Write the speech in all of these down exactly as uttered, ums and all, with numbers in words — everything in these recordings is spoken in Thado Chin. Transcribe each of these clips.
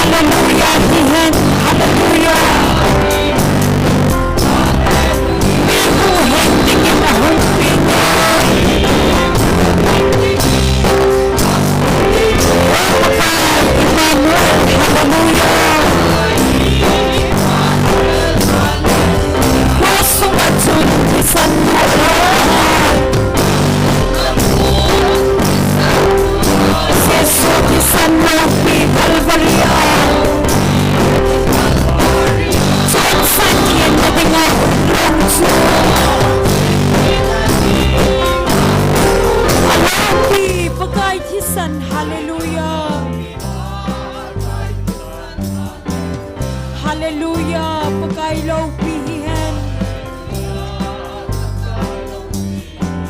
Hallelujah. Hallelujah. Hallelujah. Jesu thisan loupi Calvary a chonset thina dinga hung lhung chu aloupi Pakai thisan. Hallelujah. Hallelujah. Pakai loupi hihen.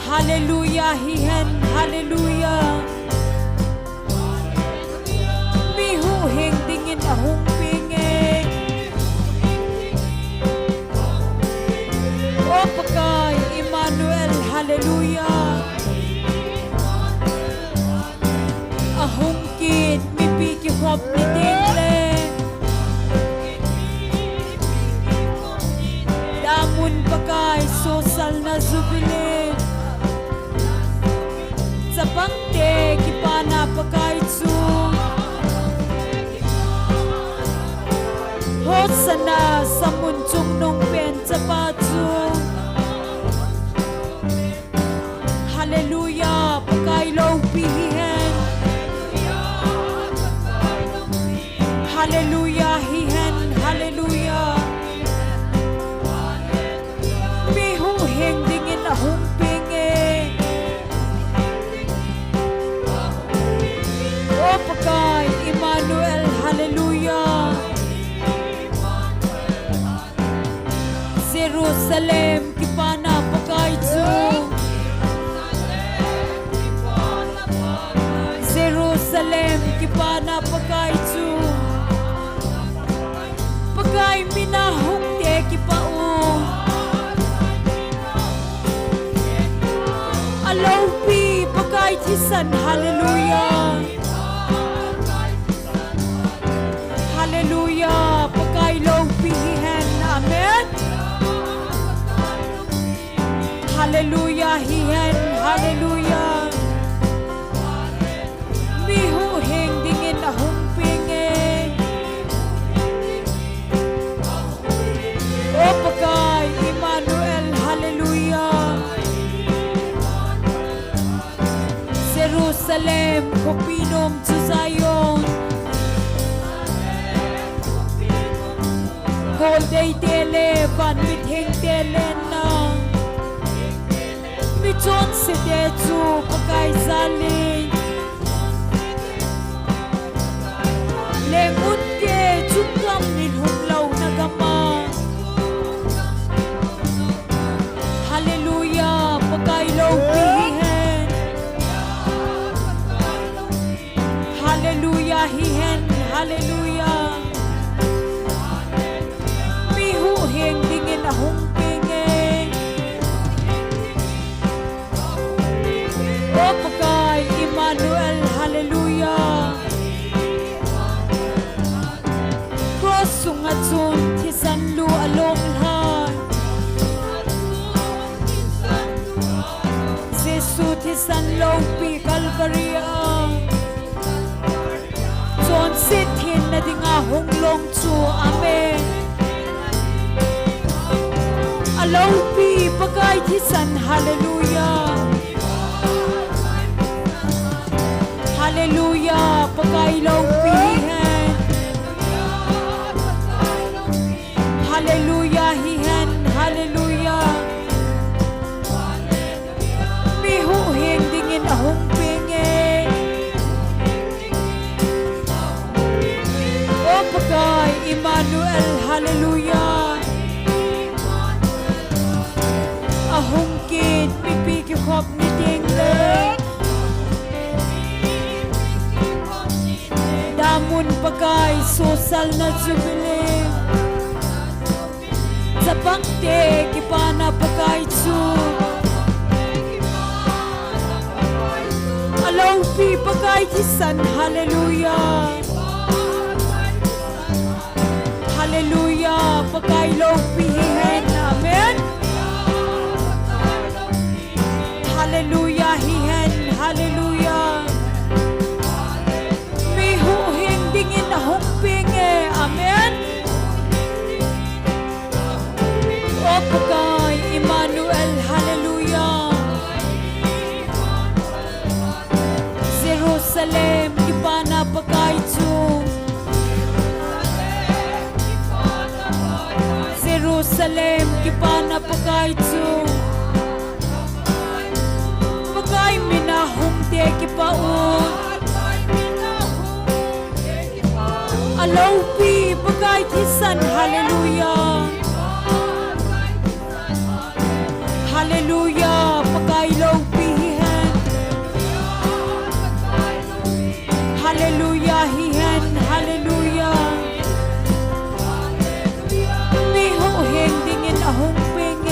Hallelujah hihen. Hallelujah. Mi huhhing dingin ahung peng e. O Pakai Emmanuel. Hallelujah. Ahung kit mipi kikhop ni ding le damun Pakai sosalna jubilee chapangte kipana Pakai chu Hosanna, samun chungnung pen chapa chu. Hallelujah, Pakai loupi hihen. Hallelujah hihen. Hallelujah. Mi huhhing dingin ahung peng e. O Pakai Emmanuel. Hallelujah. Jerusalem kipana Pakai chu. Jerusalem kipana Pakai chu. Pakai mina hungte kipah u. Aloupi Pakai thisan. Hallelujah. Hallelujah. Pakai loupi hihen. Amen. Hallelujah hihen. Hallelujah. Mi huhhing dingin ahung peng e. O Pakai Emmanuel. Hallelujah. Jerusalem khopi nom chu Zion. Goldeite le van mithengte lenna. Mi chonsete chu Pakai jalin. Lengmutte chungkam nilhum louna gama. Hallelujah, Pakai loupi hihen. Hallelujah hihen. Hallelujah. Mi huhhing dingin ahung peng e. O Pakai Emmanuel. Hallelujah. Cross sunga chun thisan lu along lhan. Jesu thisan loupi Calvary a chonset thina dinga hung long chu. Amen. Aloupi Pakai thisan. Hallelujah. Hallelujah. Pakai loupi hihen. Hallelujah hihen. Hallelujah. Mi huhhing dingin ahung peng e. O Pakai Emmanuel. Hallelujah. Ahung kit mipi kikhop ni ding le Pakai, sosalna Jubilee. Chapangte kipana Pakai chu. Aloupi Pakai thisan, hallelujah. Hallelujah, Pakai loupi hihen, amen. Hallelujah hihen, hallelujah. Mi huhhing dingin ahung peng e, amen. O Pakai Emmanuel, hallelujah. Jerusalem kipana Pakai chu. Jerusalem kipana Pakai chu. Pakai mina hungte kipah un. Aloupi Pakai thisan, hallelujah. Hallelujah, Pakai loupi hihen. Hallelujah hihen, hallelujah. Mi huhhing dingin ahung peng e.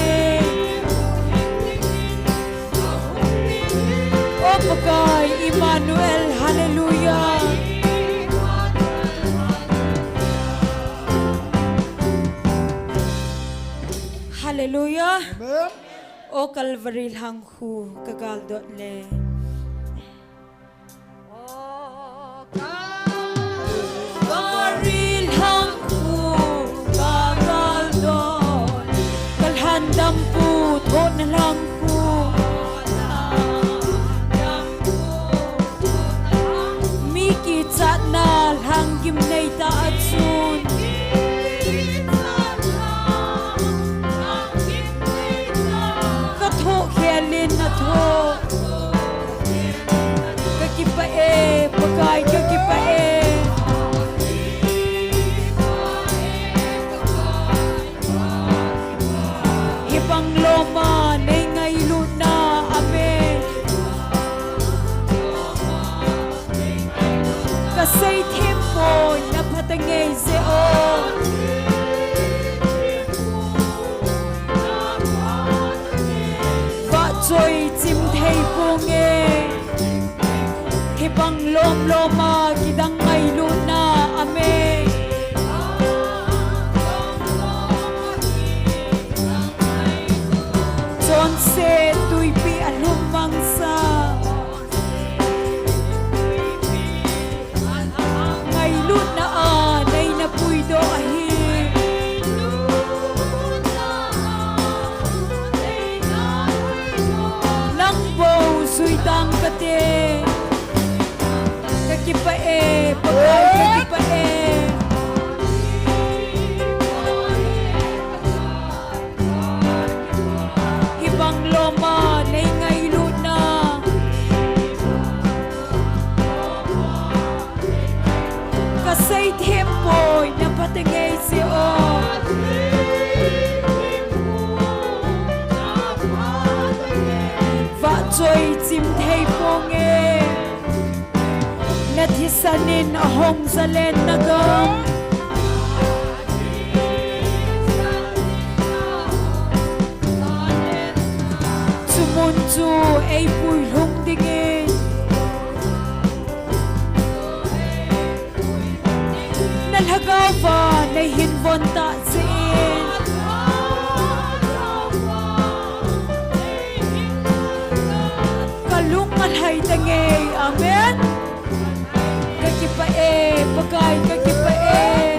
O Pakai Emmanuel, hallelujah. Hallelujah. Amen. O Calvary lhangkhu ka galdot le. O Calvary lhangkhu ka galdot. Ka lhandampu thohna lhangkhu. Mi kichatna lhang gimnei ta a chun. Ka thoh khelin na thoh. Ka kipah e, Pakai ka kipah e. Hibang loma nei ngailutna, amen. Ka seithem poi na phatangei jeh o. Vahchoi chim thei ponge. Hibang lom loma kidang ngailutna, amen. Chonset tuipi alhum mangsa. Ngailutna a nei na puidoh ahi. Nang bou jui tang kate. Ka kipah e, Pakai ka kipah e. Hibang loma nei ngailutna. Ka seithem poi na phatangei jeh o. Vahchoi chim thei ponge. Na thisan in ahong zalen na gam. Chumun chu ei puilhung dingin. Na lhagao va nei hin von ta jeh in. Ka lung alhai tangei, amen. Ka kipah e, Pakai ka kipah e.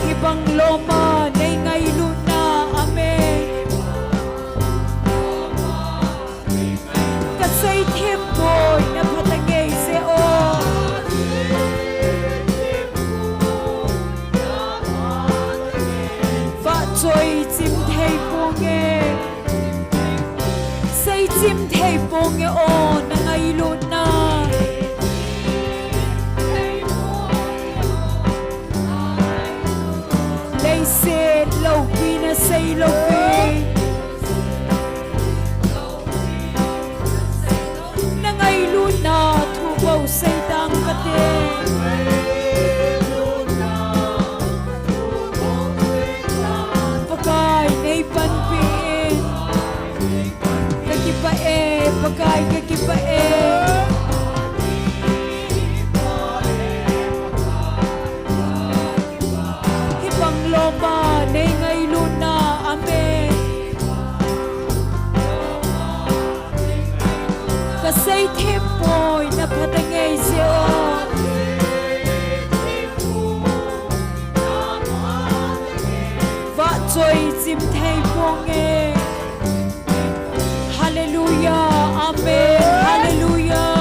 Hibang loma nei ngailutna, amen. Ka seithem poi na phatangei jeh o. Vahchoi chim thei ponge. Seichim thei ponge o na ngailutna. Leiset loupi na sei loupi. Pakai, nei panpi in. Ka kipah e, Pakai, ka kipah e. Hibang lom a nei ngailutna, amen. Ka seithem poi na phatah ngei jeh o. Vahchoi chim thei ponge. Hallelujah, amen, hallelujah.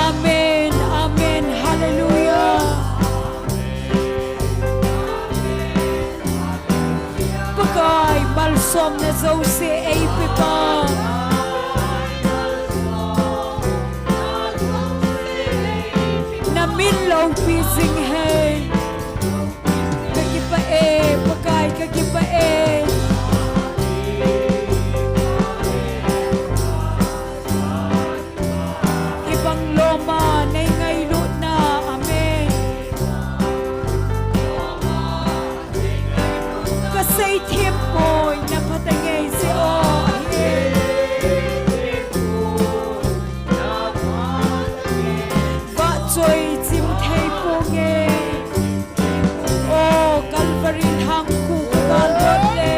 Amen, amen, hallelujah. Pakai, malsomna jouse eipe pa. Na min loupi jing hen. Ka kipah e, Pakai, ka kipah e. Hibang lom a nei ngailutna, amen. Ka seithem poi na phatah ngei jeh o ahi. Vahchoi chim thei ponge. O Calvary lhangkhu ka gal dot le.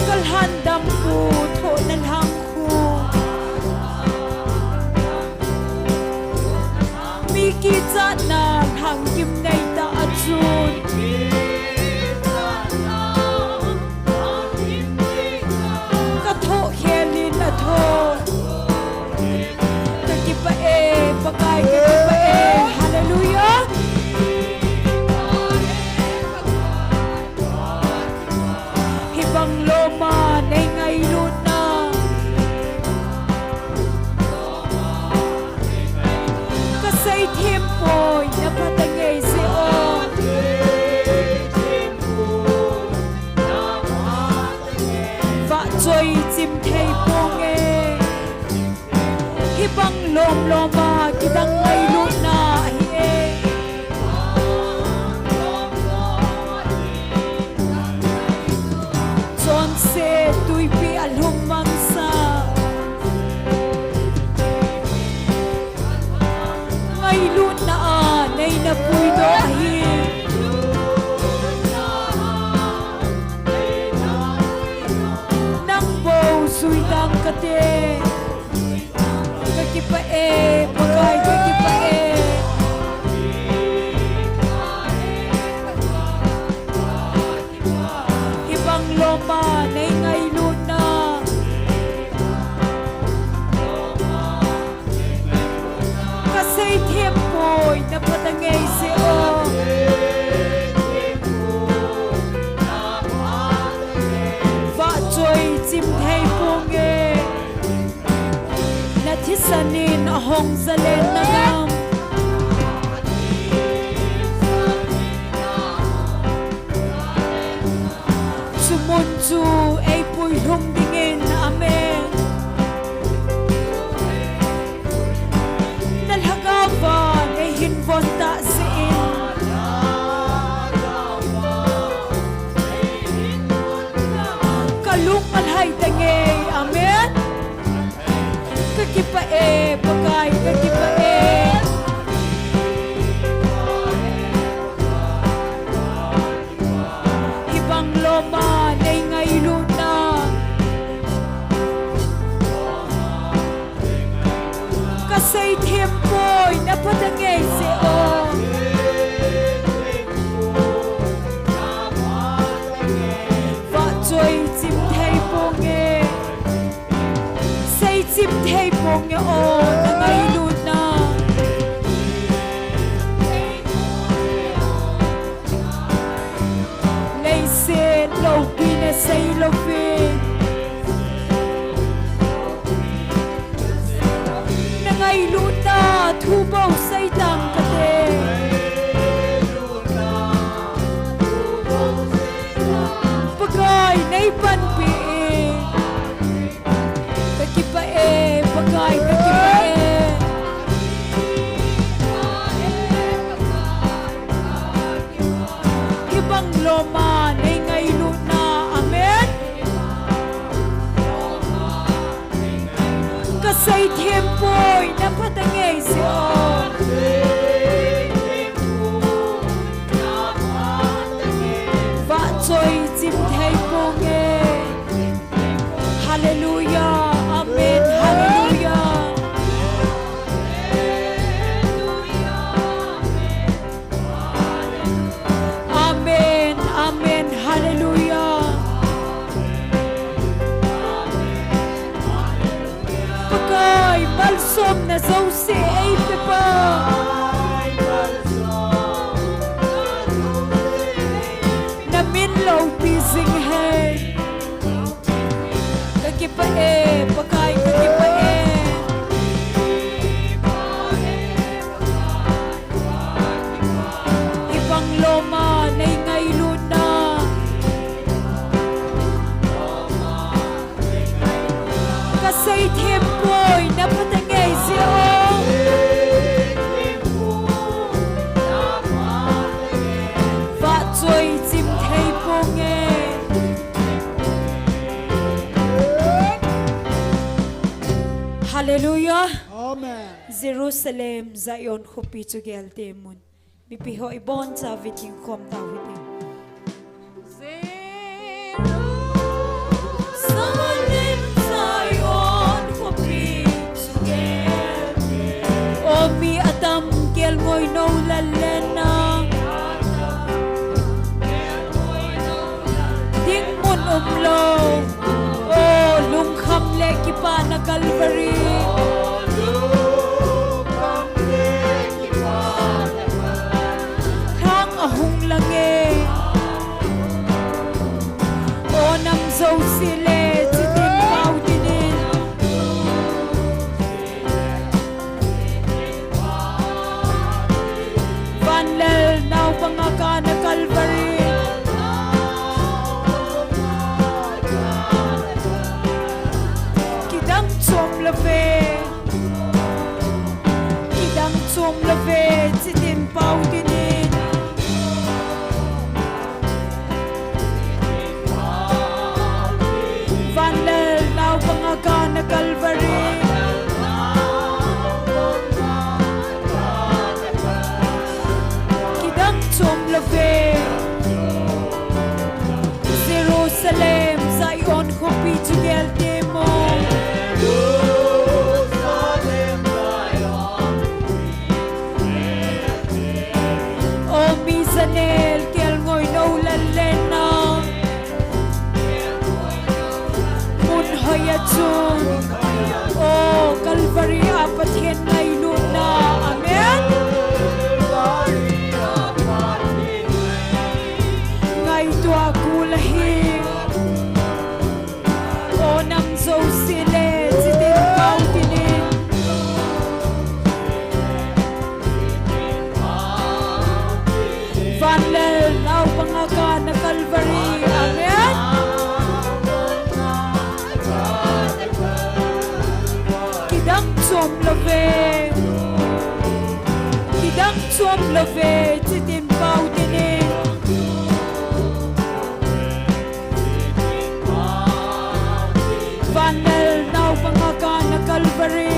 Ka lhan damkhu thohna lhangkhu. Mi kichatna lhangkim nei ta a chun. Ka thoh khel in a thoh. Ka kipah e, Pakai, ka kipah e. Hallelujah. Hibang lom a nei ngailutna. Ka seithem poi na phatah ngei jeh o. Vahchoi chim thei ponge. Hibang lom lom a kidang ngailutna ahi e. Chonset twipi a lhum mangsa. Ngailutna a nei na puidoh ahi. Nang bou jui dang kate. Ka kipah e, Pakai, ka kipah e. Hibang lom a nei ngailutna. Ka seithem poi na phatah ngei jeh o. Vahchoi chim thei ponge. Na thisan in a hong zalenna ngam. Chu mun chu ei puilhung dingin, amen. Na lhagao va nei hin von tah jeh in. Ka lung a lhai ta ngei, amen. Ka kipah e, Pakai, ka kipah e. Hibang lom a nei ngailutna. Ka seithem poi na phatah ngei jeh o. Vahchoi chim thei ponge. Seichim thei ponge o, na ngailutna. Leiset loupina sei louvin. Na ngailutna thu bou sei tang kate. Oi, na phatah ngei jeh o. Vahchoi chim thei ponge. Hallelujah. Amen. Hallelujah. Amen. Amen. Hallelujah. Pakai, malsomna jouse eipe pa. Na min loupi jing hen. Ka kipah e, Pakai, ka kipah e. Ibang lom a nei ngailutna. Ka seithem poi, na phatah ngei jeh o. Vahchoi chim thei ponge. Hallelujah. Amen. Jerusalem, Zion khopi chu gel temun. Mipi ho ibonchauvin dingkhom tau hite. Jerusalem, Zion khopi chu gel temun. O mi atam kelngoi nou lal lenna. Dingmun umlou. O lungkham le kipana Calvary. Lhang ahung lang e. O nam jouse le chitin pao tin in. Van le naobang a kana Calvary. Kidang chom lou ve. Kidang chom lou ve, chitin pao tin in. Van le naobang a kana Calvary. Kidang chom lou ve. Jerusalem, Zion khopi chu gel temun. O mi janel kelngoi nou lal lenna. Mun hoi a chun. O Calvary a Pathen ngailutna. Amen. Ngaito a kul ahi. O nam jouse le chitin pao tin in. Van le naobang a kana Calvary. Amen. Kidang chom lou ve. Kidang chom lou ve, chitin pao tin in. Van le naobang a kana Calvary.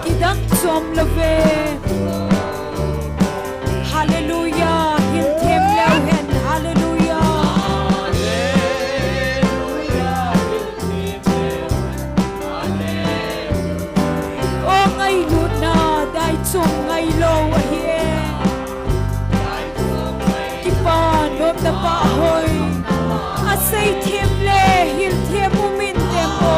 Kidang chom lou ve. Hallelujah. Hil them leu hen. Hallelujah. O ngailutna, dai chom ngailou ahi e. Kipa nopna pa hoi. Aseithem le hilthem um in tem o.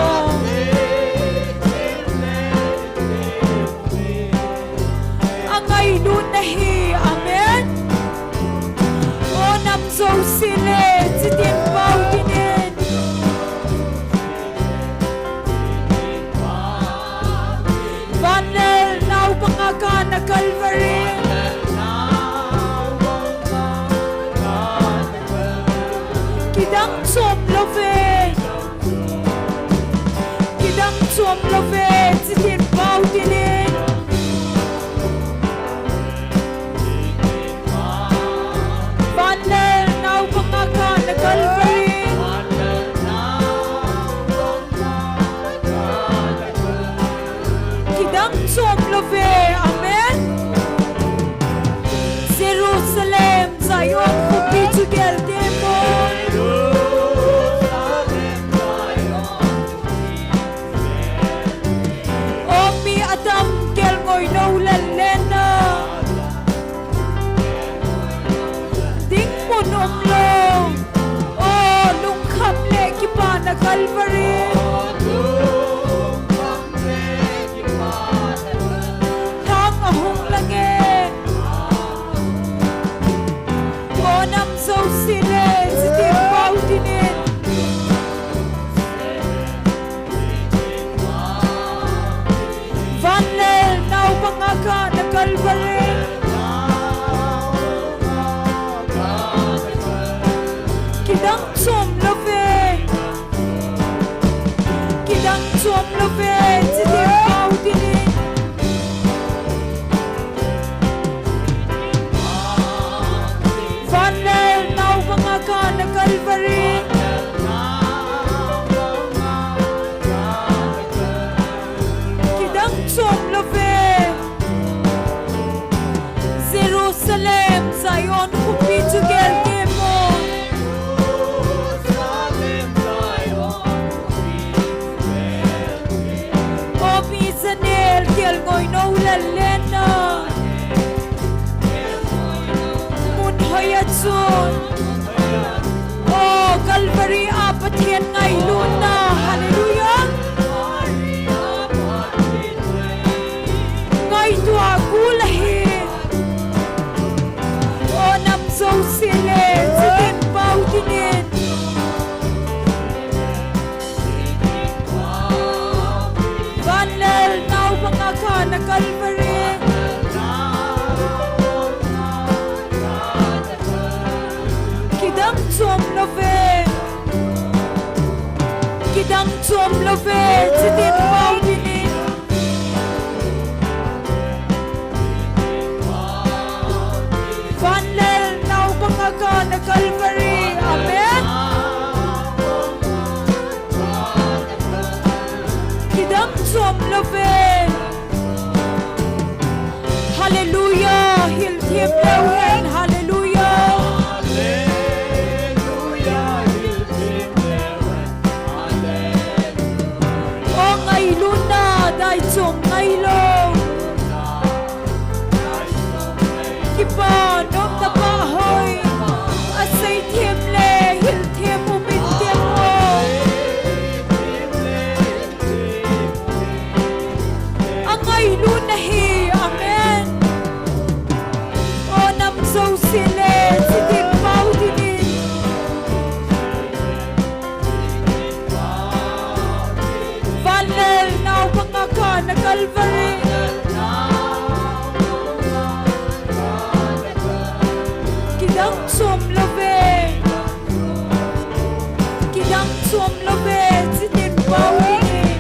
Angailutna hi, amen. O nam jouse le, chitin pao tin in. Van le naobang a kana Calvary. Kidang chom lou ve. Kidang chom lou ve, chitin pao tin in. Van le naobang a kana Calvary. Dang chom lou ve, amen. Jerusalem, Zion khopi chu gel te mo. O mi adam gel ngoi nou lel le na. Ding mun um lou. O lungkham le kipana Calvary. Thang ahung lang e. O nam jouse le, chiti pau dingin. Van le nau banga kana Calvary. Kidang chom lou ve. Kidang chom lou ve, chiti pau dingin. Van le nau banga kana Calvary. Kidang chom lou ve. Jerusalem, Zion khopi chu gel te mo. O mi Janel gel ngoi nou lel le na. Mun hoi a chun. O Calvary a Pathen ngailutna. Hallelujah. Ngaito a kul ahi. O nam jouse le, chiti pau dingin. Van le nau banga kana Calvary. Kidang chom lou ve. Kidang chom lou ve, chiti pau dingin. Van le nau banga kana Calvary. Amen. Kidang chom lou ve. Hallelujah. Hilthem leu hen. Hallelujah. O ngailutna dai chom ngailou. Kipa nom tapa hoi. Aseithem le hilthem u min tem o. Angailutna hi, amen. O nam jouse le, chiti pau dingin. Van le nau banga kana Calvary. Kidang chom lou ve. Kidang chom lou ve, chiti pau dingin.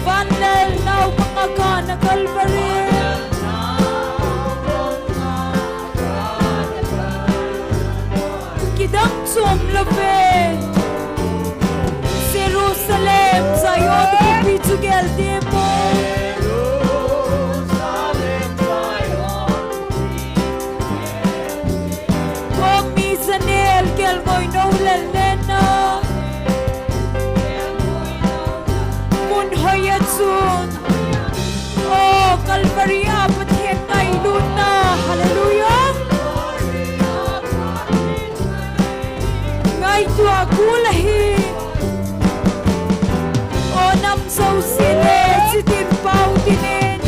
Van le nau banga kana Calvary. Kidang chom lou ve. Jerusalem, Zion khopi chu gel te mo. O mi Janel gel ngoi nou lel le na. Mun hoi a chun. O Calvary a Pathen ngailutna. Hallelujah. Ngaito a kul ahi. O nam jouse le, chiti pau dingin.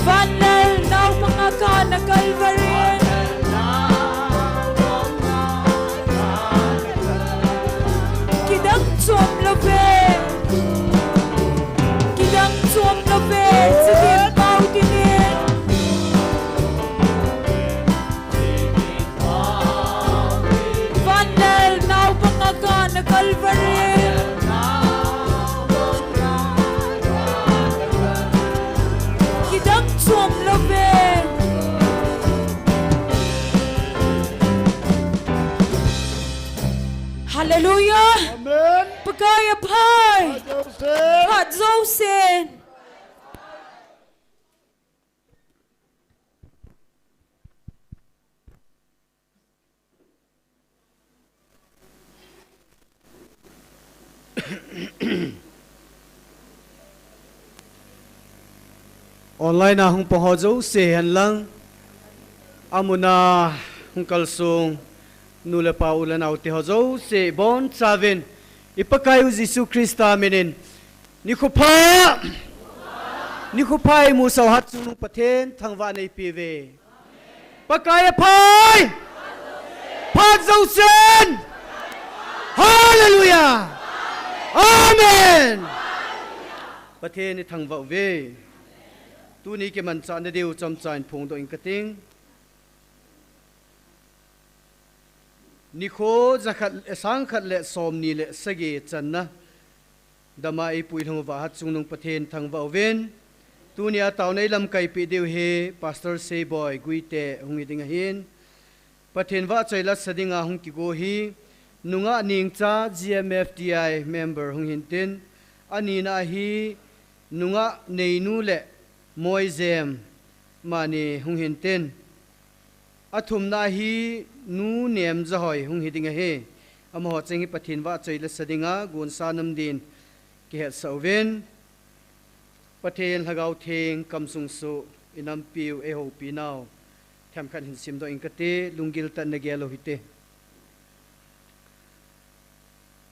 Van le nau banga kana Calvary. Kidang chom lou ve. Kidang chom lou ve. Chiti pau dingin. Van le nau banga kana Calvary. Kidang chom lou ve. Hallelujah. Amen. Pakai aphai. Phat jousen. Phat jousen. Online a hung pang ho jouse hen lang, amun a hung kalsong nu le pa, u le nao te ho jouse, bonchauvin i Pakai u Jesu Christa minin nikho pha, nikho pha eimusah u hatchungnung Pathen thangvah neipe uve. Pakai aphai. Phat jousen. Hallelujah. Amen. Pathen ithangvah uve. Tuni kimanchah nadiu chomcha in phongdoh inge kati. Nikho jakhat, eh, sangkhat le somni le sagi channa dama eipui lhung uva hatchungnung Pathen thangvah uvin. Tunia taona ilamkaipi diu hi Pastor Seiboi Guite hung hiding ahin. Pathen vahchoi latsa dinga hung kigo hi Nungah Nengcha G M F D I member hung hintin. Anina hi Nungah Neinu le Moijem mani hung hintin. Athumna hi Nu Nemjahoi hung hiding ahi. Amaho cheng hi Pathen vahchoi latsa dinga gonsa nom din kihetsah uvin. Pathen Lhagao Theng kamsung soh, inampiu, eihoupinau themkhat hin simdoh inge kati, lunggil tah in nagel u hite.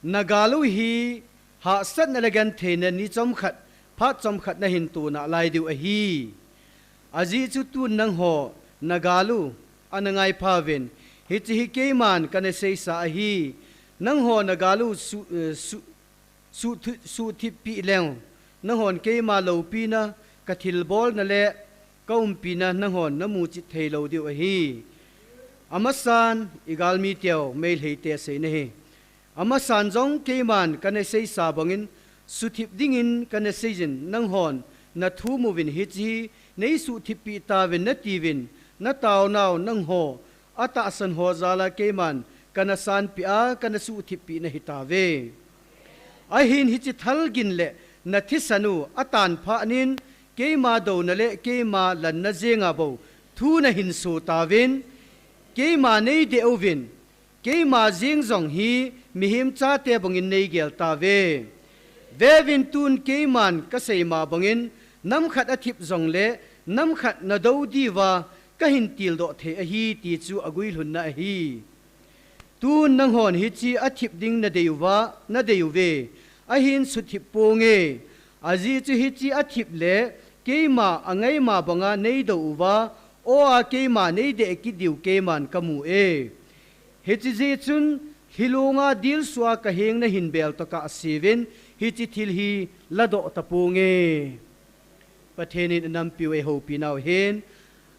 Nagal u hi hahsatna le gentheina ni chomkhat, phat chomkhat nahin tona lai diu ahi. Ajeh chu tun nangho nagal u ana ngaipha uvin, hiche hi keiman kana seisa ahi. Nangho nagal u su, eh, su, suhthi-, suhthippi leng, nanghon keima loupina, kathilbolna le kaumpina nanghon namuchit theilou diu ahi. Amasan, igalmi teu, Meitei te seina ahi. Amasan jong keiman kana seisa bangin, suthip dingin kana seijin, nanghon nathum uvin hiche hi neisuhthippi tauvin natiuvin, nataonau nangho atahsan ho jal a keiman kana sanpeh a, kana suhthippi nahitauve. Ahin hiche thalgin le nathisan u atanphat in, keima douna le keima lanna jenga bou thu nahin so tauvin, keima neideh uvin, keima jeng jong hi mihem chate bangin neigel tauve. Veuvin, tun keiman kaseima bangin, namkhat athip jongle namkhat nadou diuva kahin tildoh thei ahi ti chu aguilhunna ahi. Tun nanghon hiche athip ding nadei uva, nadei uve, ahin suthip ponge. Ajeh chu hiche athip le keima angaima banga neidou uva, aw a keima neideh kit diu keiman kamu e. Hiche jeh chun lhilunga dilsuh a kaheng nahin bel tokah seuvin, hiche thil hi ladoh taponge. Pathen in inampiu eihoupinau hin,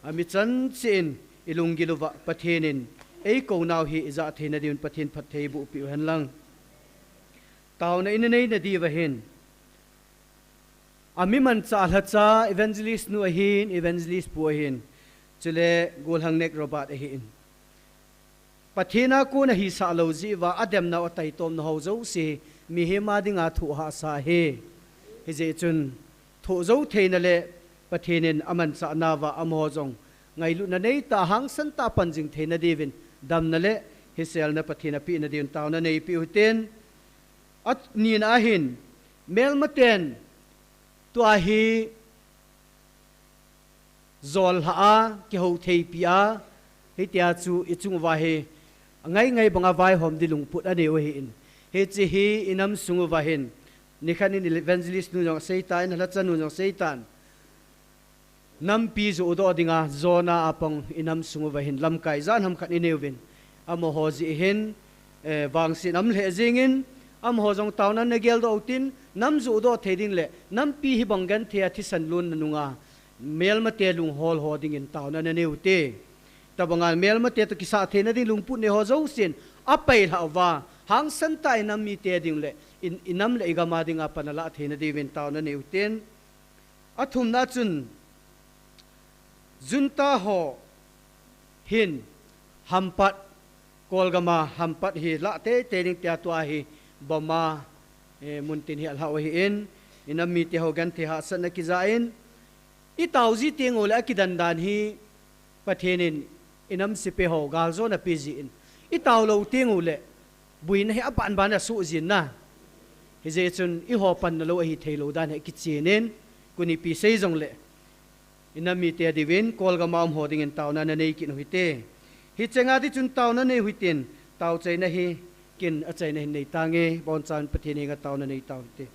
amichan cheh in ilunggil uva Pathen in eikou nau hi ijah theina diuvin Pathen phatthei eiboh peh u hen lang. Taona ina neina diuva hin, ami manchah lhacha evangelist nu ahin, evangelist pu ahin, chule Golhang Nek Robert ahin. Pathen a kon ahisah lou jeh uva ademnau ataitomna ho jouse mihem a dinga thoh hahsa ahi. Hijeh chun thoh jou theina le Pathen in amanchah nauva amaho jong ngailutna neitah a hangsan tah a panjing theina diuvin damna le hiselna Pathen apehna diuvin taona neipeh u hitin. Anina ahin, melmaten tua hi jol lhah a, kihou theipi a, hitia chu ichung uva hi angai ngai banga vaihom ding lungput anei u ahin. Hiche hi inam sung uva hin, nikhat in evangelist nu jong aseitan, alhacha nu jong aseitan. Nampi johdoh dinga jona a pang inam sung uva hin lamkai ijat ham khat inei uvin. Amaho jeh hin, eh, vangset aum lheh jengin, amaho jong taona nageldoh utin, nam johdoh thei ding le nampi hibang genthei a thisan lonna nunga melmate lunghol ho dingin taona nanei ute. Tabanga melmate toh kisah theina ding lungput nei ho jousen apailhah uva, hangsan tah a inam mite ding le, in, inam le igam a dinga pan alah theina diuvin taona nei utin. Athumna chun, junta ho hin hampat Kolgam a hampat hi lah teitei ding tia tua hi bomb a, eh, muntin hi alhah u ahin, inam mite ho genthei hahsatna kijain, i tao ji teng uleh akidan dan hi Pathen in inam sepai ho galjona pe jin, i tao lou teng uleh buina hi aban ban a suh jin na. Hijeh chun eiho panna lou ahi thei lou dan hi akichen in, kuni pi sei jongleh, inam mite diuvin Kolgam a um ho dingin taona nanei kit u hite. Hiche nga di chun taona nei u hitin, tao chaina hi kin achaina hin nei tange, bonchauvin Pathen henga taona nei tau hite.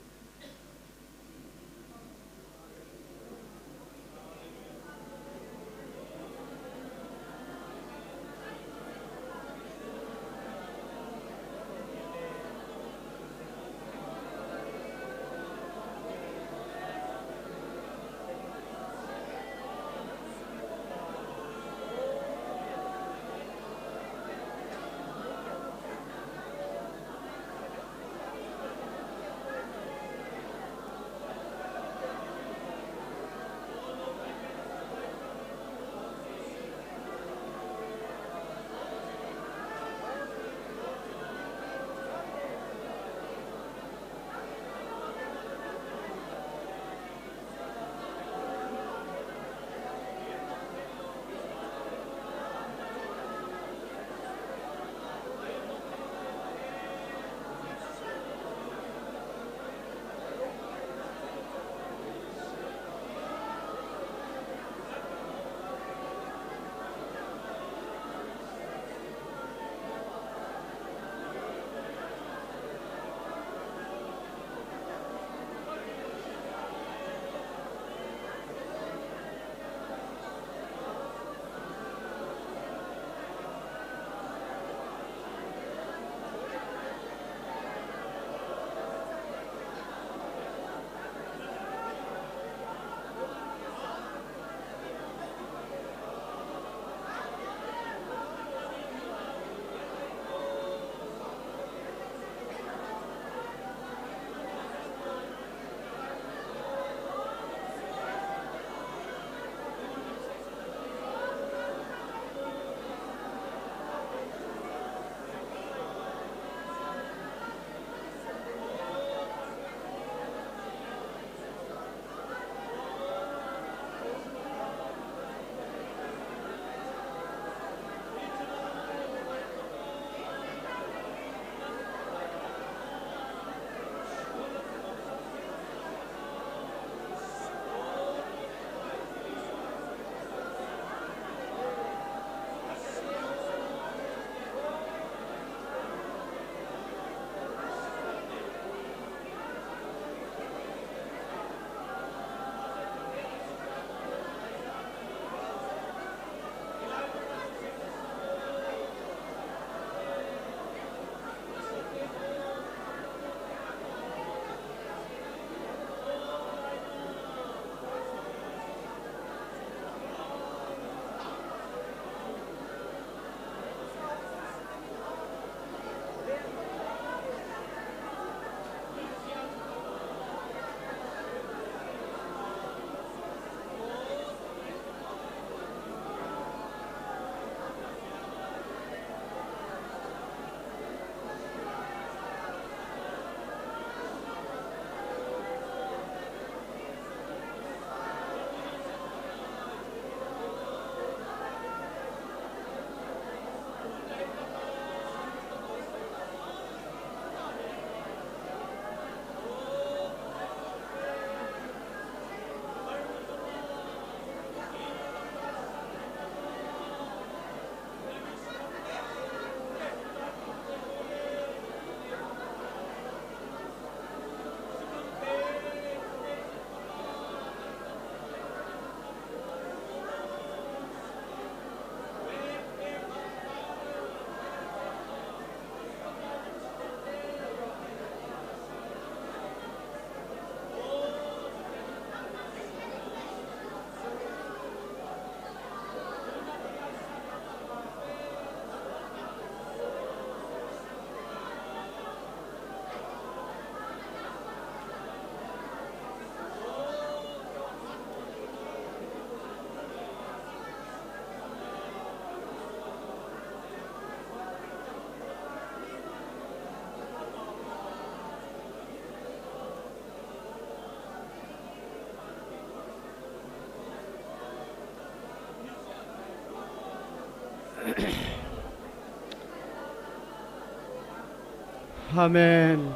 Amen.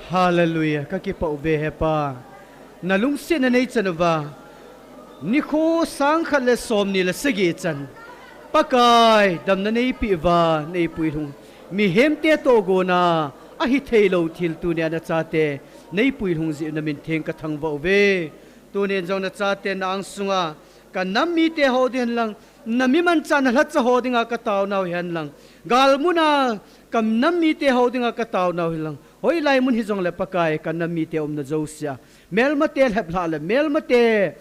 Hallelujah. Kakipah uve he Pa. Nalungsetna neichan uva. Nikho sangkhat le somni le sagi chan. Pakai, damna neipeh uva, neipuilhung. Mihemte tohgona, ahitheilou thil tunia nachate. Neipuilhung jeh u namin theng kathangvah uve. Tunin jong nachate na angsunga. Kanam mite ho ding hen lang. Nami manchah nalhacha ho dinga kataonau hen lang. Galmuna kanam mite ho dinga kataonau hen lang. Hoilai mun hijongle Pakai kanam mite umna jousea. Melmate lheplhah le, melmate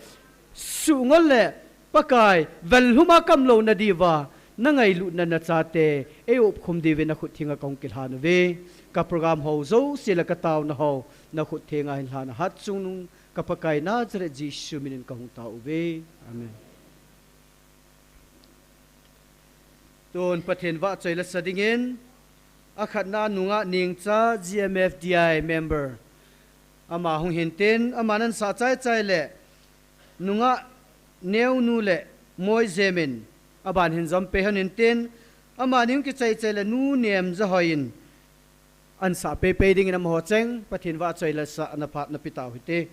suhngol le Pakai, vellhuma kamlouna diuva, nangailutna nachate, eiopkhum diuvin nakhut thenga kahung kilhan uve. Ka program ho jouse le kataona ho, nakhut thenga hin lhan ahat chungnung, ka Pakai Nazareth Jesu minin kahung tao uve. Amen. Tun Pathen vahchoi lasa dingin, akhatna nungah Nengcha G M F D I member. Ama hung hintin, aman ansah chaichai le, nungah Neonu le Moijemin, aban hin jom pei hon hintin, amani hung kichaichai le Nu Nemjahoi in, ansah peipei dingin amaho cheng, Pathen vahchoi lasa naphat napeh tau hite.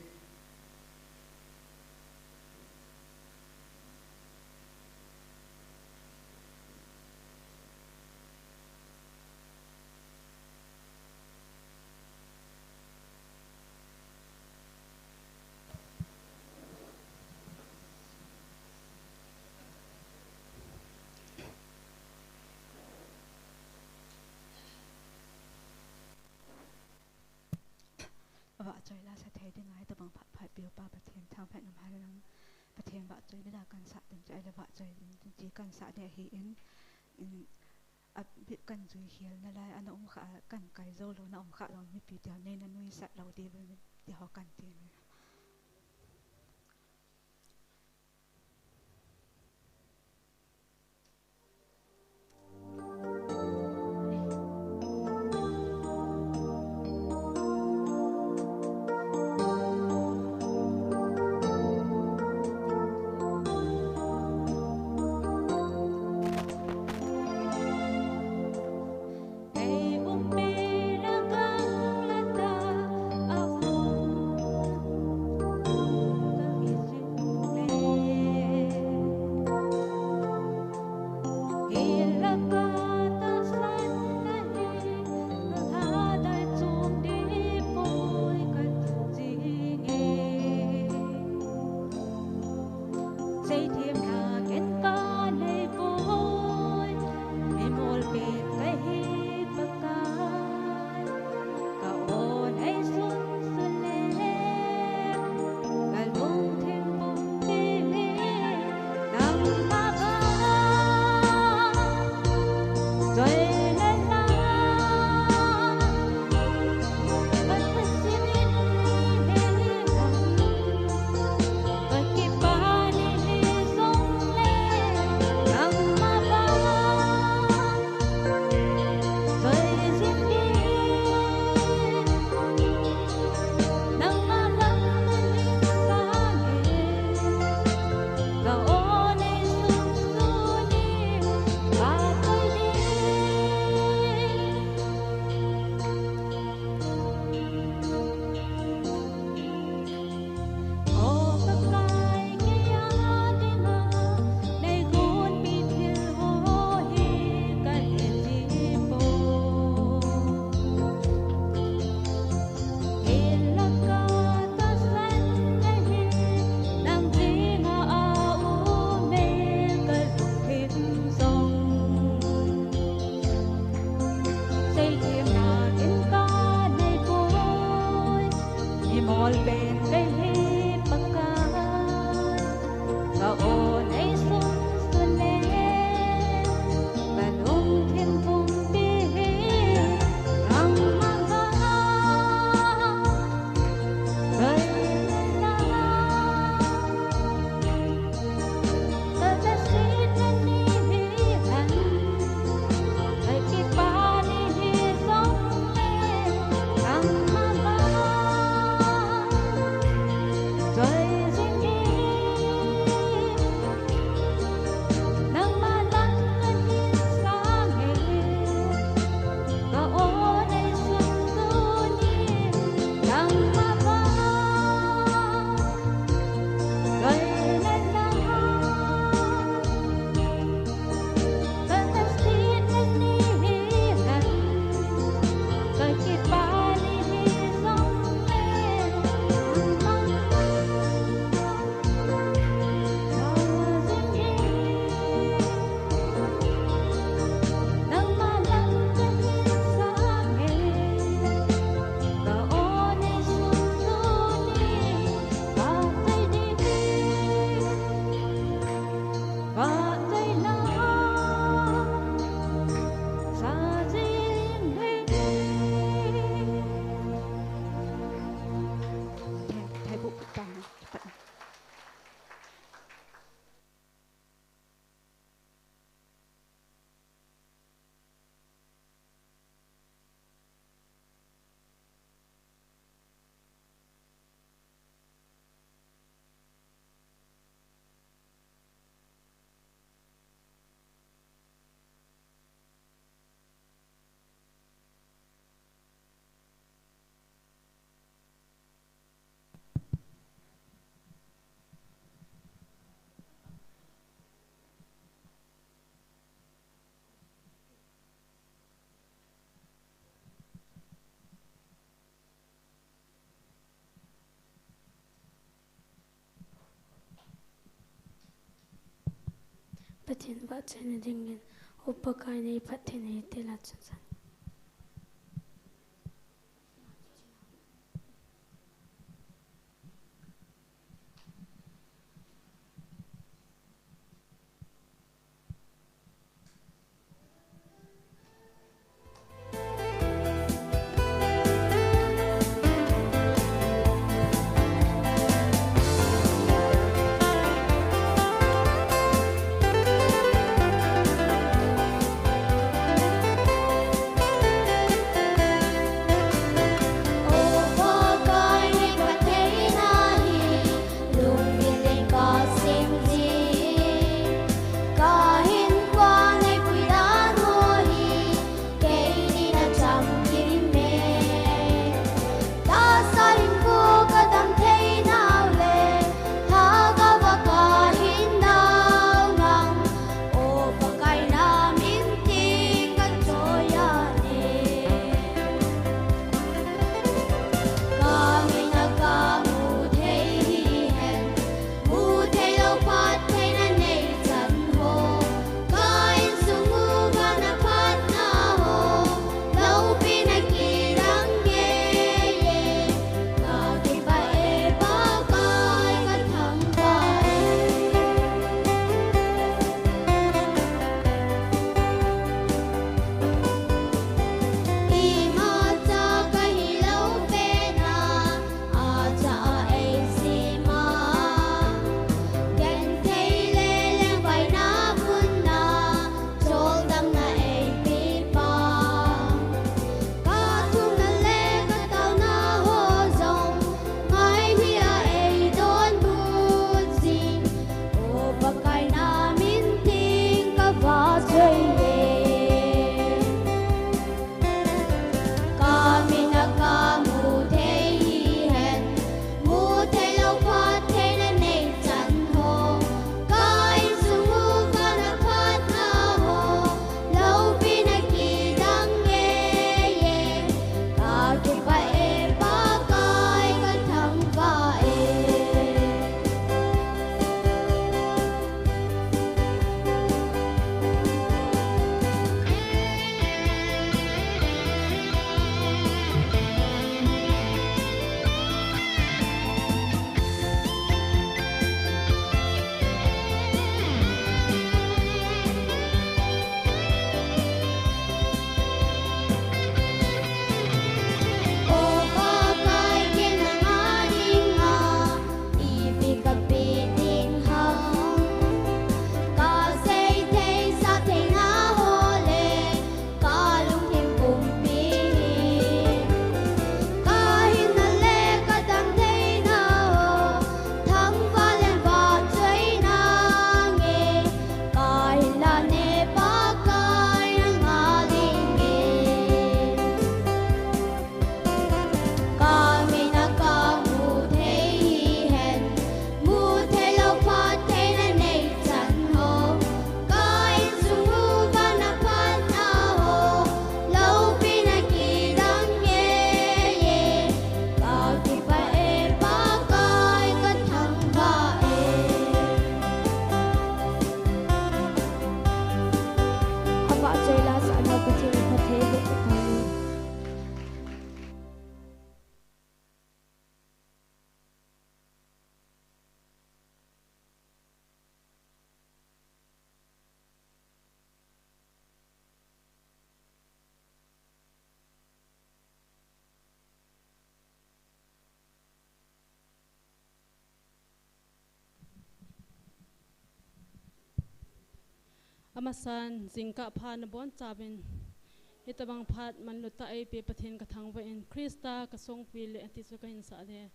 Vahchoi lasa thei dinga hitobang phat phat peupa Pathen thangphat umhen lang. Pathen vahchoi bila kansah ding chu ahile vahchoi ding chu kansah ding ahin, in, abep kanjui khel nalai, ana umkha, kankai jou lou, na umkha lou, mipi teho neina nuisat lou diuvin, tiho kanti uve. Pathen vahchoina dingin, O Pakai, nei phattheina hi tela chun san. Amasan, jingkah pha nabonchauvin, hitabang phat manlutah eipe Pathen kathangvah in, Christa kasongpi le ati chu kahin sah e.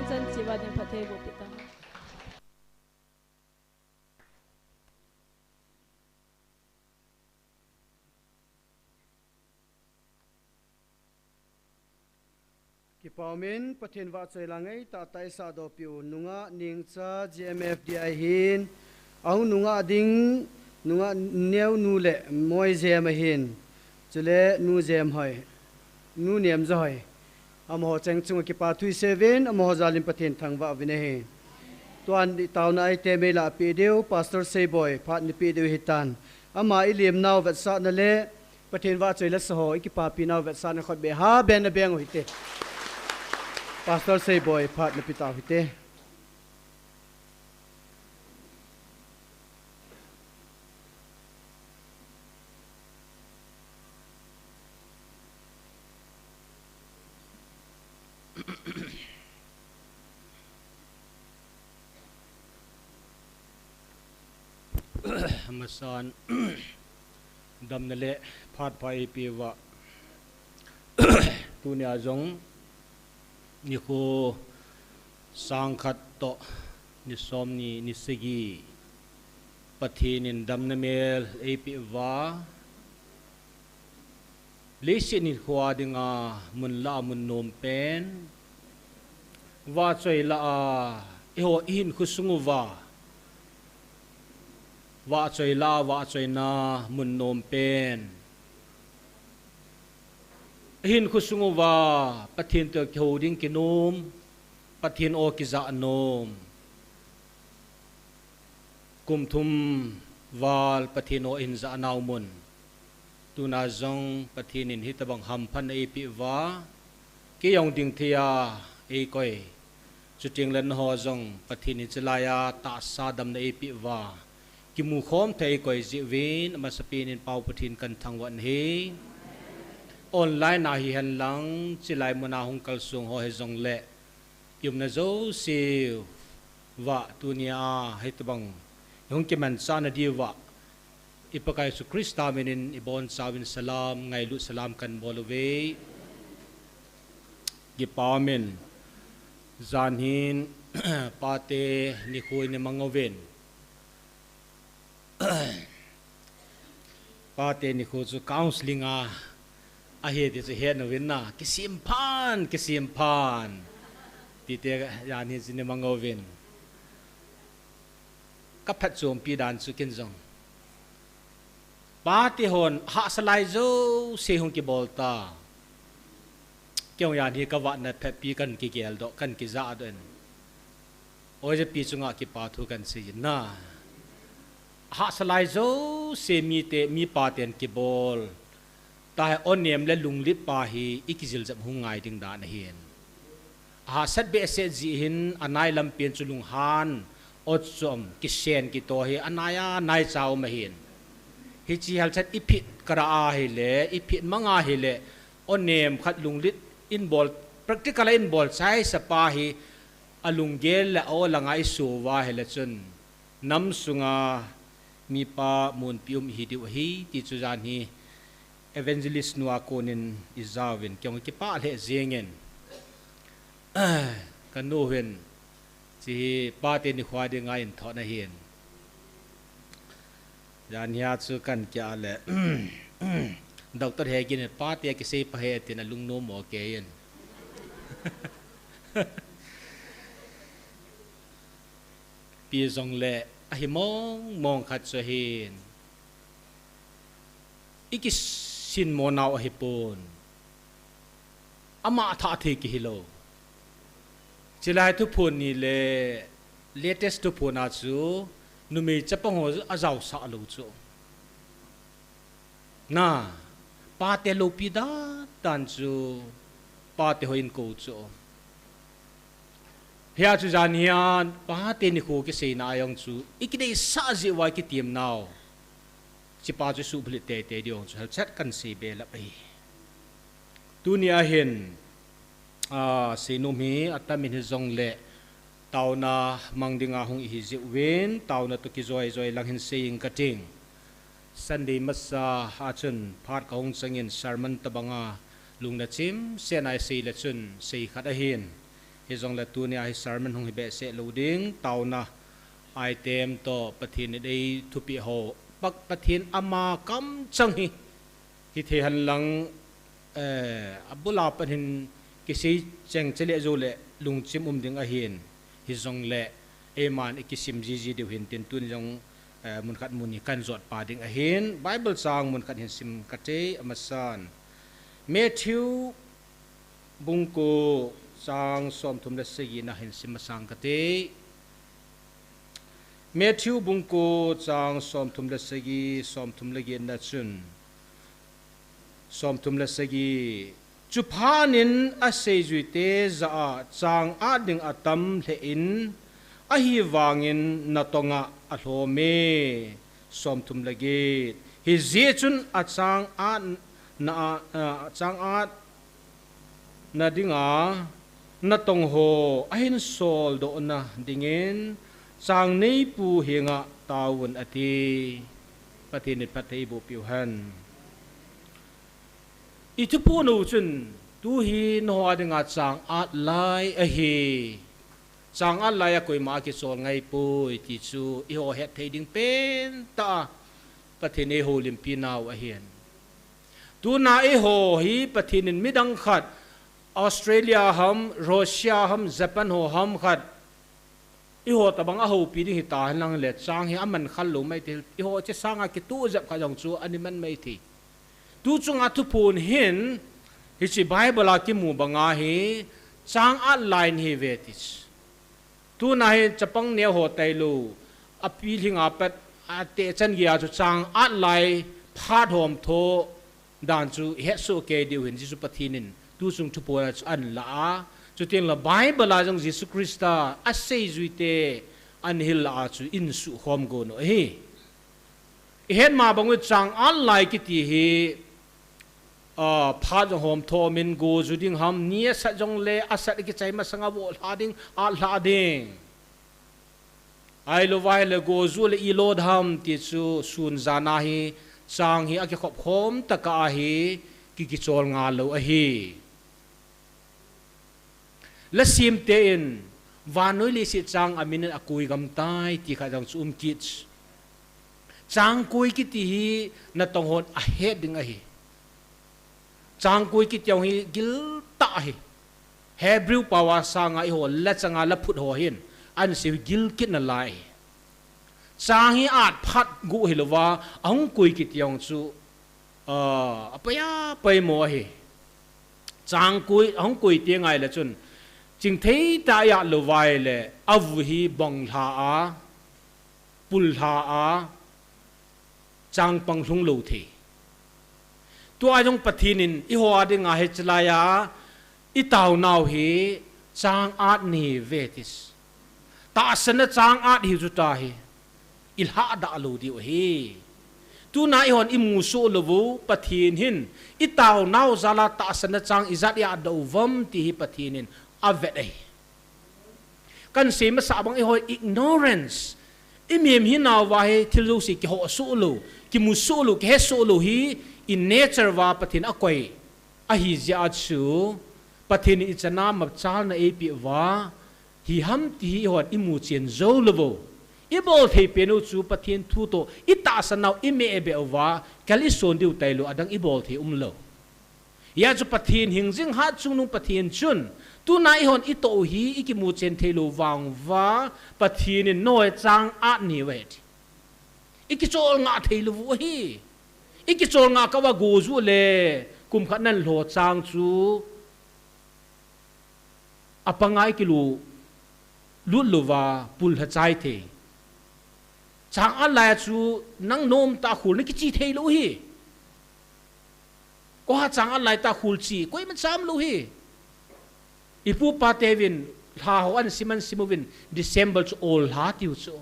Chan chiva ding phatthei boh peh tang. Kipa umin, Pathen vahchoi la ngai tah tah isah doh peh u. Nungah Nengcha G M F D I hin, ahung nungah ding, nungah neo nu le moi jem ahin. Chule nu jem hoi, nu nem ja hoi. Amaho cheng chunga kipa thu isei uvin, amaho jal in Pathen thangvah uvin ahi. Tuan i taona a i temei la peh diu, Pastor Seiboi, phat nei peh diu hitan. Ama i lim nau vetsahna le, Pathen vahchoi la sa ho, i kipapi nau vetsahna khut beh ha, beng na beng u hite. Pastor Seiboi, phat na pe tau hite. Amasan, damna le phat pha eipeh uva, tunia jong nikho sang khat toh ni som ni, ni sagi, Pathen in damna mel eipeh uva, leiset nikho a dinga mun lah a mun nom pen, vahchoi lah a, eiho i hinkho sung uva, vahchoi lah a, vahchoina mun nom pen, i hinkho sung uva, Pathen toh kihou ding kinom, Pathen aw kijah nom. Kum thum val Pathen aw i hin jah nau mun. Tuna jong Pathen in hitabang hamphatna eipeh uva, kei jong ding thei a eikoi. Chuteng le nangho jong Pathen in chulai a tahsa damna eipeh uva, kimu khom thei eikoi jeh uvin, amasapen in Pau Pathen kathangvah in ahi. Online a hihen lang, chulai mun a hung kalsong ho hijongle, i umna jouse uva tunia hitabang i hung kimanchah na diuva, i Pakai Jesu Christa min in i boncha uvin salam, ngailut salam kahin bol uve. Kipa umin, jan hin pate nikho i mang uvin. Pate nikho chu counseling a ahi ti chu het uvin na, kisem phan, kisem phan. Tite jan hi chu i mang uvin. Ka phatchompi dan chu ken jong, pate hon hahsa lai jouse hung kibol ta. Kei jong jan hi ka vahna phatpi kahin kigel doh, kahin kijah doh in. Oijapi chunga kipa thu kahin sei in na. Hahsa lai jouse mite, mi paten kibol ta hi, aw nem le lunglet pa hi i kijil jep hung ngai ding dan ahin. Ahahsat behseh jeh hin anai lampen chu lunghan, aw chom, kisen kito hi anai a naicha um ahin. Hiche halchat i phit kara ahile, i phit mang ahile, aw nem khat lunglet in bol, practical a in bol chaisa pa hi alunggel le aw langa i so uva ahile chun, nam sunga mipa munpi um ihi diu ahi, ti chu jan hi evangelist nu a konin i jauvin, kei jong kipah lheh jengin. Ka nu hin, hiche hi pate nikho dinga in thot ahin. Jan hia chu kahin kia le, Doctor Hegin in pate kisei pha e tin alungnom mo kei in. Ipi jongle ahi mong mong khat chu ahin, i kisin mo nau ahipon. Ama thah thei kihi lou. Chulai thuphon ni le latest thuphon a chu numei chapang ho ajaosah lou chu. Na, pate loupi dan dan chu, pate hoi in kou chu. Hia chu jan hia, pate nikho kiseina a jong chu, i kideisah jeh uva i kitem nau. Hichepa chu suhbulhit teitei diu chu, halchat kahin sei belap ahi. Tunia hin, a, seinom hi atam in hijongle, taona mang dinga hung ihi jeh uvin, taona toh kijoi joi lang hin sei inge kating. Sunday masa a chun phat kahung changin sermon tobanga lungna chimsetna isei le chun sei khat ahin. Hijongle tunia hi sermon hung hi behseh lou ding, taona item toh Pathen in ei thupeh ho, Pathen ama kamchang hi, hithei henlang, abul a pat hin kisei cheng chele jouleh lungchim um ding ahin, hijongle eiman ikisim jiji diu hin tin tun jong mun khat mun ni kan jot pa ding ahin, Bible chang mun khat hin sim kate. Amasan Matthew bung ko chang somthum le sagi na hin sim masang kate. Matthew bung ko chang somthum le sagi, somthum le get na chun, somthum le sagi, chuphat in aseijuite jah a chang at ding atam lheh in, ahivangin natonga alhome. Somthum le get, hijeh chun achang at na, achang at nadinga natong ho ahin soldoh nadingin changneipu henga taovun ati. Pathen in phatthei eiboh peh u hen. Ithuphon u chun, tuhi nangho dinga chang at lai ahi. Chang at lai a koima akichol ngaipoi ti chu eiho hetthei ding pentah a Pathen in eihoulimpi nau ahin. Tuna eiho hi Pathen in midang khat, Australia ham, Russia ham, Japan ho ham khat, eiho tobang ahoupi ding hita henlang le chang hi aman khal lou maithei, eiho hiche sanga kitoh jep khat jong chu ana man maithei. Tu chunga thuphon hin, hiche Bible a kimu banga hi, chang at lai nahiuve ti chu. Tuna hi chapang neo ho tailou, apilhing a pat, ateh chan geiya chu chang at lai phat hom tho dan chu ihetsoh kei diu hin, Jesu Pathen in tu chung thuphon a chu ahin la a, chuteng le Bible a jong Jesu Christa aseijuite ahin hil la a chu ihin suhkhom gon u ahi. Ihet ma bang u chang at lai kiti hi, phat jong hom tho min goju ding ham, ni asat jongle asat kichai masanga voh lha ding, at lha ding. Ahilou vai le goju le ilou ding ham ti chu sun jan a hi chang hi akikhop khom tah a hi ki, kichol ngal lou ahi. Lasemte in, vannoi leiset chang amin in akoi gam tai ti khat jong chu um kit. Chang koi kiti hi natong hon ahet ding ahi. Chang koi kiti jong hi giltah ahi. Hebrew pao a sanga eiho la changa la phut ho hin ahin sei u gilkit nalai ahi. Chang hi at phat gu hilouva, ahung koi kiti jong chu, ah, apai a paimo ahi. Chang koi, ahung koi teng ahile chun, chingthei tah a at lou vai le, avu hi bong lha a, pul lha a, chang pang lhung lou thei. Tua jong Pathen in eiho a dinga hiche laiya itaonau hi chang at nahiuve ti chu. Tahsan a chang at hiu chu tahi. Ilhadah lou diu ahi. Tuna eihon imu soh lou u, Pathen hin itaonau jal a tahsan a chang ijat iatdoh uvam ti hi Pathen in avet ahi. Kan sei masa bang eiho ignorance, imem hinauva hi thil jouse kiho soh lou, kimu soh lou, kihe soh lou hi i nature uva Pathen akoi ahi jeh a chu, Pathen in ichan a machalna eipeh uva, hi ham ti hi eihon imu chen jou lou u. Ibol thei pen u chu Pathen thu toh itahsan nau imeh beh uva, kal ison diu tailou, adang ibol thei umlou. Hijeh chun Pathen hingjing hat chungnung Pathen chun, tuna eihon itoh u hi ikimu chen theilou vang uva, Pathen in nangho chang at nahiuve ti. Ikichol ngah theilou u ahi. Ikichol ngah kah uva goju le kum khat nan lho chang chu apanga ikilu lut louva pul lha chai thei. Chang at lai a chu nang nomtah a khul nakiche theilou u ahi. Koiha chang at lai tah a khul che, koima cha umlou u ahi. Ipu ipa teuvin lha ho ahin sim ahin sim uvin December chu ol lha tiu chu.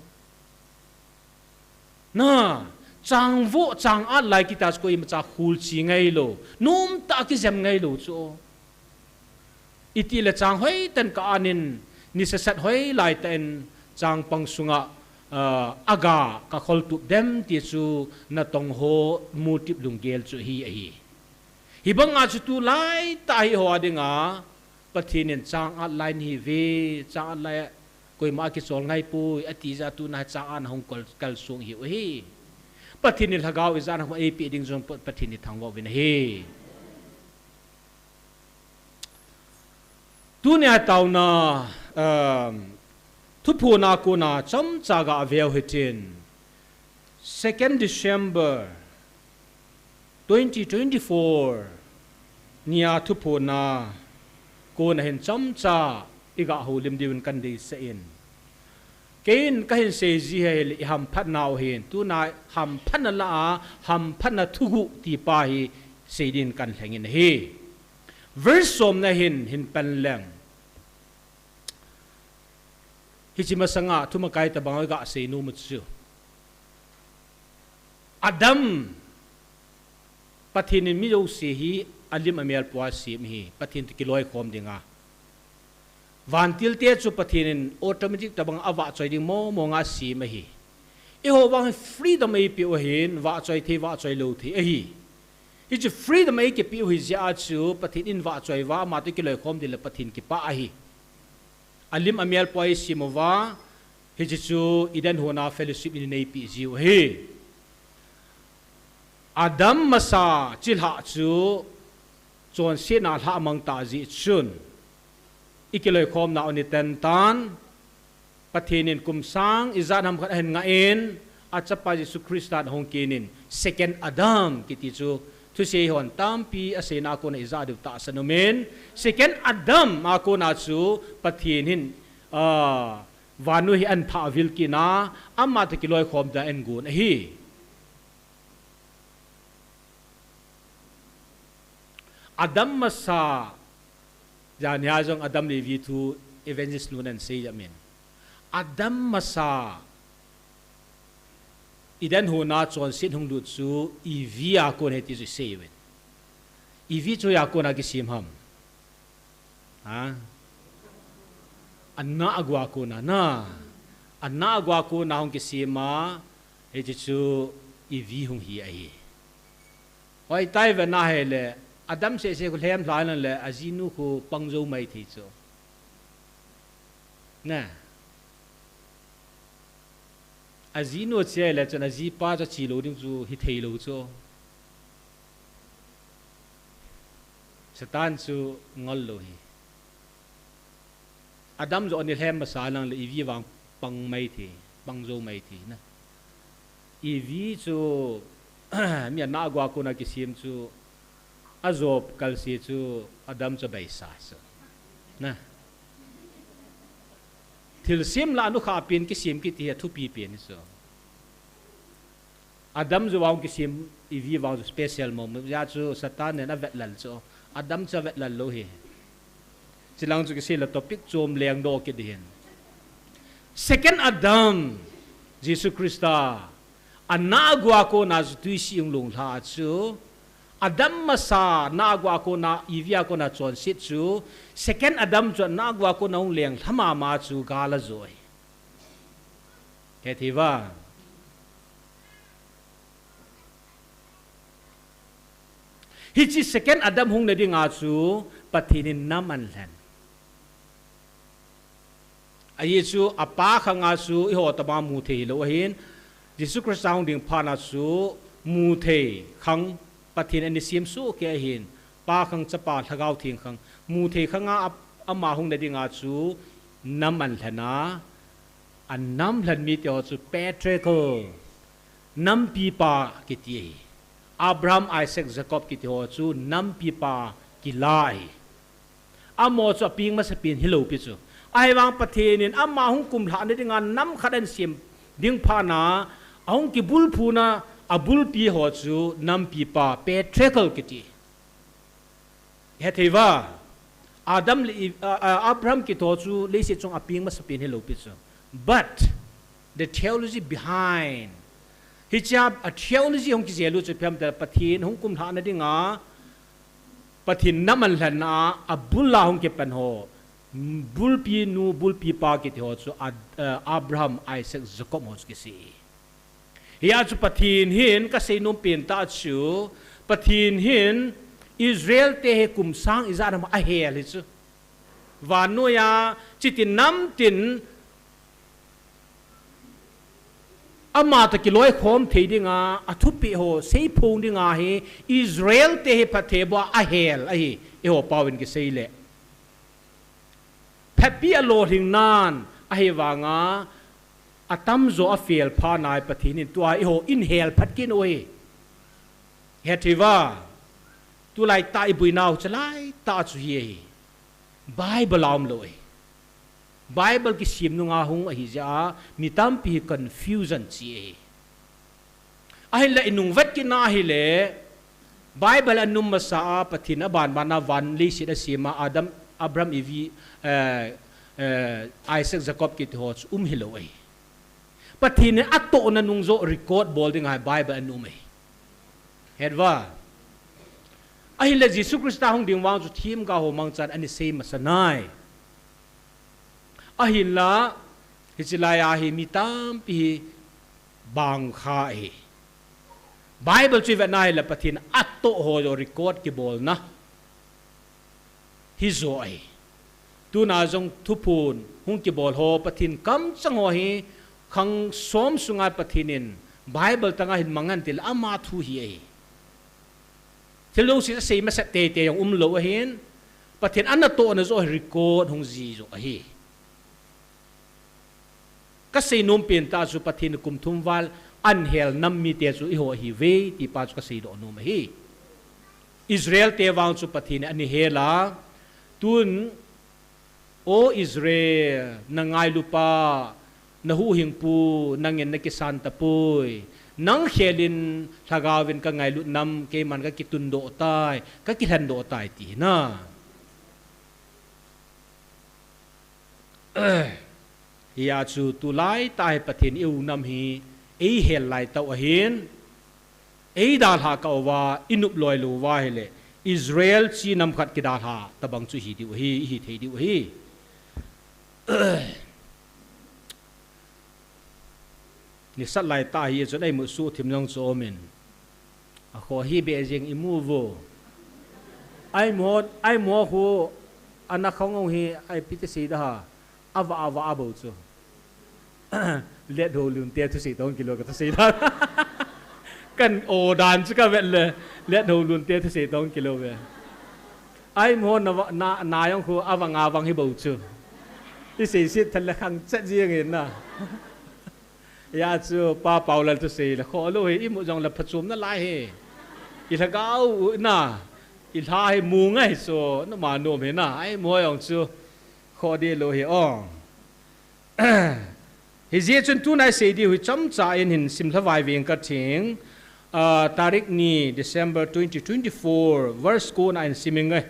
Na, chang voh, chang at lai kiti a chu koimacha khul che ngailou, nomtah a kijem ngailou chu. Itile chang hoitah in ka at in, nisasat hoilai tah in chang pang sunga, ah, aga kakhol tup dem ti chu natong ho mutip lunggel chu hi ahi. Hibanga chu tulaitah a eiho a dinga Pathen in chang-at lai nahiuve, chang-at lai koima akichol ngaipoi, ati jeh a tuna chang-at na hung kal, kalsong ihiu ahi. Pathen in lhagao ijat ham eipeh ding jong Pa, Pathen ithangvah uvin ahi. Tunia taona, um, thuphon a kona chomcha gah veu hitin. Second December twenty twenty-four nia thuphon a kona hin chomcha igah houlim diuvin kadeisah in. Keiin kahin seiji hi ahile ihamphatnau ahin, tuna hamphatna lah a, hamphatna thuguh tipa hi seidingin kalhengin ahi. Verse somna hin, hin pan leng. Hiche masanga thumakai tobang iga seinom u chu, Adam, Pathen in mi jouse hi alim amel pua asem ahi, Pathen toh kiloikhom dinga. Vantilte chu Pathen in automatic tobang a vahchoi ding mong mong a asem ahi. Eiho vang hi freedom eipeh u ahin, vahchoi thei, vahchoi lou thei ahi. Hiche freedom eikipeh u hijeh a chu Pathen in vahchoi uva, ama toh kiloikhom ding le Pathen kipah ahi. Alim amel pua eisem uva, hiche chu Eden hon a fellowship in eipeh jiu ahi. Adam masa chilhah chu chonsetna lhah mang tah jeh chun, ikiloikhomna u ni tentan, Pathen in kum sang ijat ham khat ahin ngah in, achapa Jesu Christan ahung ken in, second Adam kiti chu, thusei hon tampi aseina a kona ijah diu tahsan umin, second Adam a kona chu Pathen hin, ah, vannoi hi ahin phatvil kit in, ama toh kiloikhom dinga ahin gon ahi. Adam masa, janhia jong Adam le Evi thu Evangelist nun ahin sei jeh in. Adam masa, Eden hon a chonset hung lut chu Evi a kon ahi ti chu isei uvin. Evi chu hoiya kona kisem ham? Ha? Anahgu a kona, na. Anahgu a kona hung kisem a, hiche chu Evi hung hi ahi. Hoitai ve na ahile, Adam seh seh khu lhem lha in le, ajinu khu pang jou mai thei chu. Na. Ajinu che le chun ajipa chu ache lou ding chu hithei lou chu. Satan chu ngol lou hi. Adam joh ani lhem masa lang le Evi vang pang mai thei, pang jou mai thei na. Evi chu mi anahgu a kona kisem chu, ajop kalse chu Adam chu abeisa chu. Na. Thilsem lah a nukhah pen kisem kiti hi athupi pen hi chu. Adam joh vang kisem, Evi vang chu special mong mong. Hijeh chun Satan in avetlal chu. Adam chu avetlal lou hi. Chilang chu kisei le topic chom leng doh kit ding hin. Second Adam, Jesu Christa, anahgu a kona chu tui sih hung lunglha chu. Adam masa nahgu a kona, Evi a kona chonset chu. Second Adam chu anahgu a kona hung lenglha mama chu gal ajo hi. Hethei uva. Hiche second Adam hung na dinga chu Pathen in nam ahin lhen. Ajeh chu apa khanga chu eiho tobang mu thei hilou ahin. Jesu Christa hung ding phat na chu mu thei khang Pathen in asem soh kei ahin. Pa khang, Chapa, Lhagao Theng khang. Mu thei khanga a, ama hung na dinga chu nam ahin lhen a. Anam lhen mite ho chu patriarchal, nampipa kiti ahi. Abraham, Isaac, Jacob kiti ho chu nampipa kila ahi. Amaho chu apeng masapen hilou pi chu. Ahivang Pathen in ama hung kumlhah na dinga nam khat ahin sem ding phat na, ahung kibulphuna, abulpi ho chu nampipa, patriarchal kiti. Hethei uva, Adam le Eve, a, a, Abraham kiti ho chu leiset chunga apeng masapen hilou pi chu. But the theology behind, hichea theology hung kijel u chu ipi ham itile Pathen hung kumlhah na dinga, Pathen nam ahin lhen a, abul a hung kipan ho, bulpi nu, bulpi pa kiti ho chu a, a, Abraham, Isaac, Jacob ho chu kisei. Hia chu Pathen hin kasei nom pen tah chu, Pathen hin Israel te hi kum sang ijat ham ahel hi chu. Vannoiya, chuti namtin, ama toh kiloikhom thei dinga, athupeh ho seiphong dinga hi, Israel te hi phattheiboh a ahel ahi, eiho paovin kisei le. Phatpi alolhing nan, ahivanga, atamjo afelpha nai Pathen in tua eiho in helphat kit u ahi. Hethiuva, tulai tah iboinau chulai tah chu hi ahi. Bible a umlou ahi. Bible kisim nunga hung ahi jeh a, mi tampi hi confusion chi ahi. Ahinla inung vet kit na ahile, Bible a um masa a Pathen abanbana van leiset asem a Adam, Abraham, Eve, eh, eh, Isaac, Jacob kiti ho chu um hilou ahi. Pathen in atohna nung joh record bol dinga Bible a um ahi. Hethiuva. Ahinla Jesu Christa hung ding vang chu themgao ho mangchan ana sei masa nai. Ahinla, hiche laiya hi mi tampi hi bangkha ahi. Bible chu ivet na ahile Pathen atoh ho joh record kibolna hijoh ahi. Tuna jong thuphon hung kibol ho Pathen kamchang ho hi khang som sunga Pathen in Bible tanga hin mang hen tile ama thu hi ahi. Thil jouse asei masat teitei jong umlou ahin, Pathen anatohna joh record hung ji joh ahi. Kasei nom pen tah chu Pathen kum thum val anhel nam mite chu eiho ahiuve ti pa chu kasei doh nom ahi. Israel te vang chu Pathen in ana hel a, tun, O Israel, na ngailupa, na huhhingpu, nangin na kisan tapoi. Nang khelin lhagaovin ka ngailut nam, keiman ka kitundoh tai, ka kilhendoh tai ti hi na. Hia chu tulai tah hi Pathen i-u nam hi eihel lai tau ahin, eidalhah kah uva, inop loi lou uva ahile, Israel chi nam khat kidalhah tabang chu hi diu ahi, ihi thei diu ahi. Nisat lai tah hi chun eimu suhthim jong chu umin. Akhoh hi beh jeng imu uvo. Eimu, eimu khu ana khong hi ipi ti sei da ha. Ava, ava, abou chu. Let ho lun te thusei tong kilo ka thusei da. Kan o dan chu ka vet le. Let ho lun te thusei tong kilo ve. Eimu na, na, na jong khu avang, avang hi bou chu. I seiset thal le khang chet jeng in na. Hia chu Pa Paulal thusei le, khoh lou hi, imu jong le phachom nalai hi. I lhagao u na, i lha hi mu ngai so, na ma nom hi na, eimu jong chu, khoh deh lou hi o. Hijeh chun tuna isei diu hi chomcha in hin sim lhavai veng ka thing, ah, tarik ni December twenty twenty-four, verse ko na in sim inge.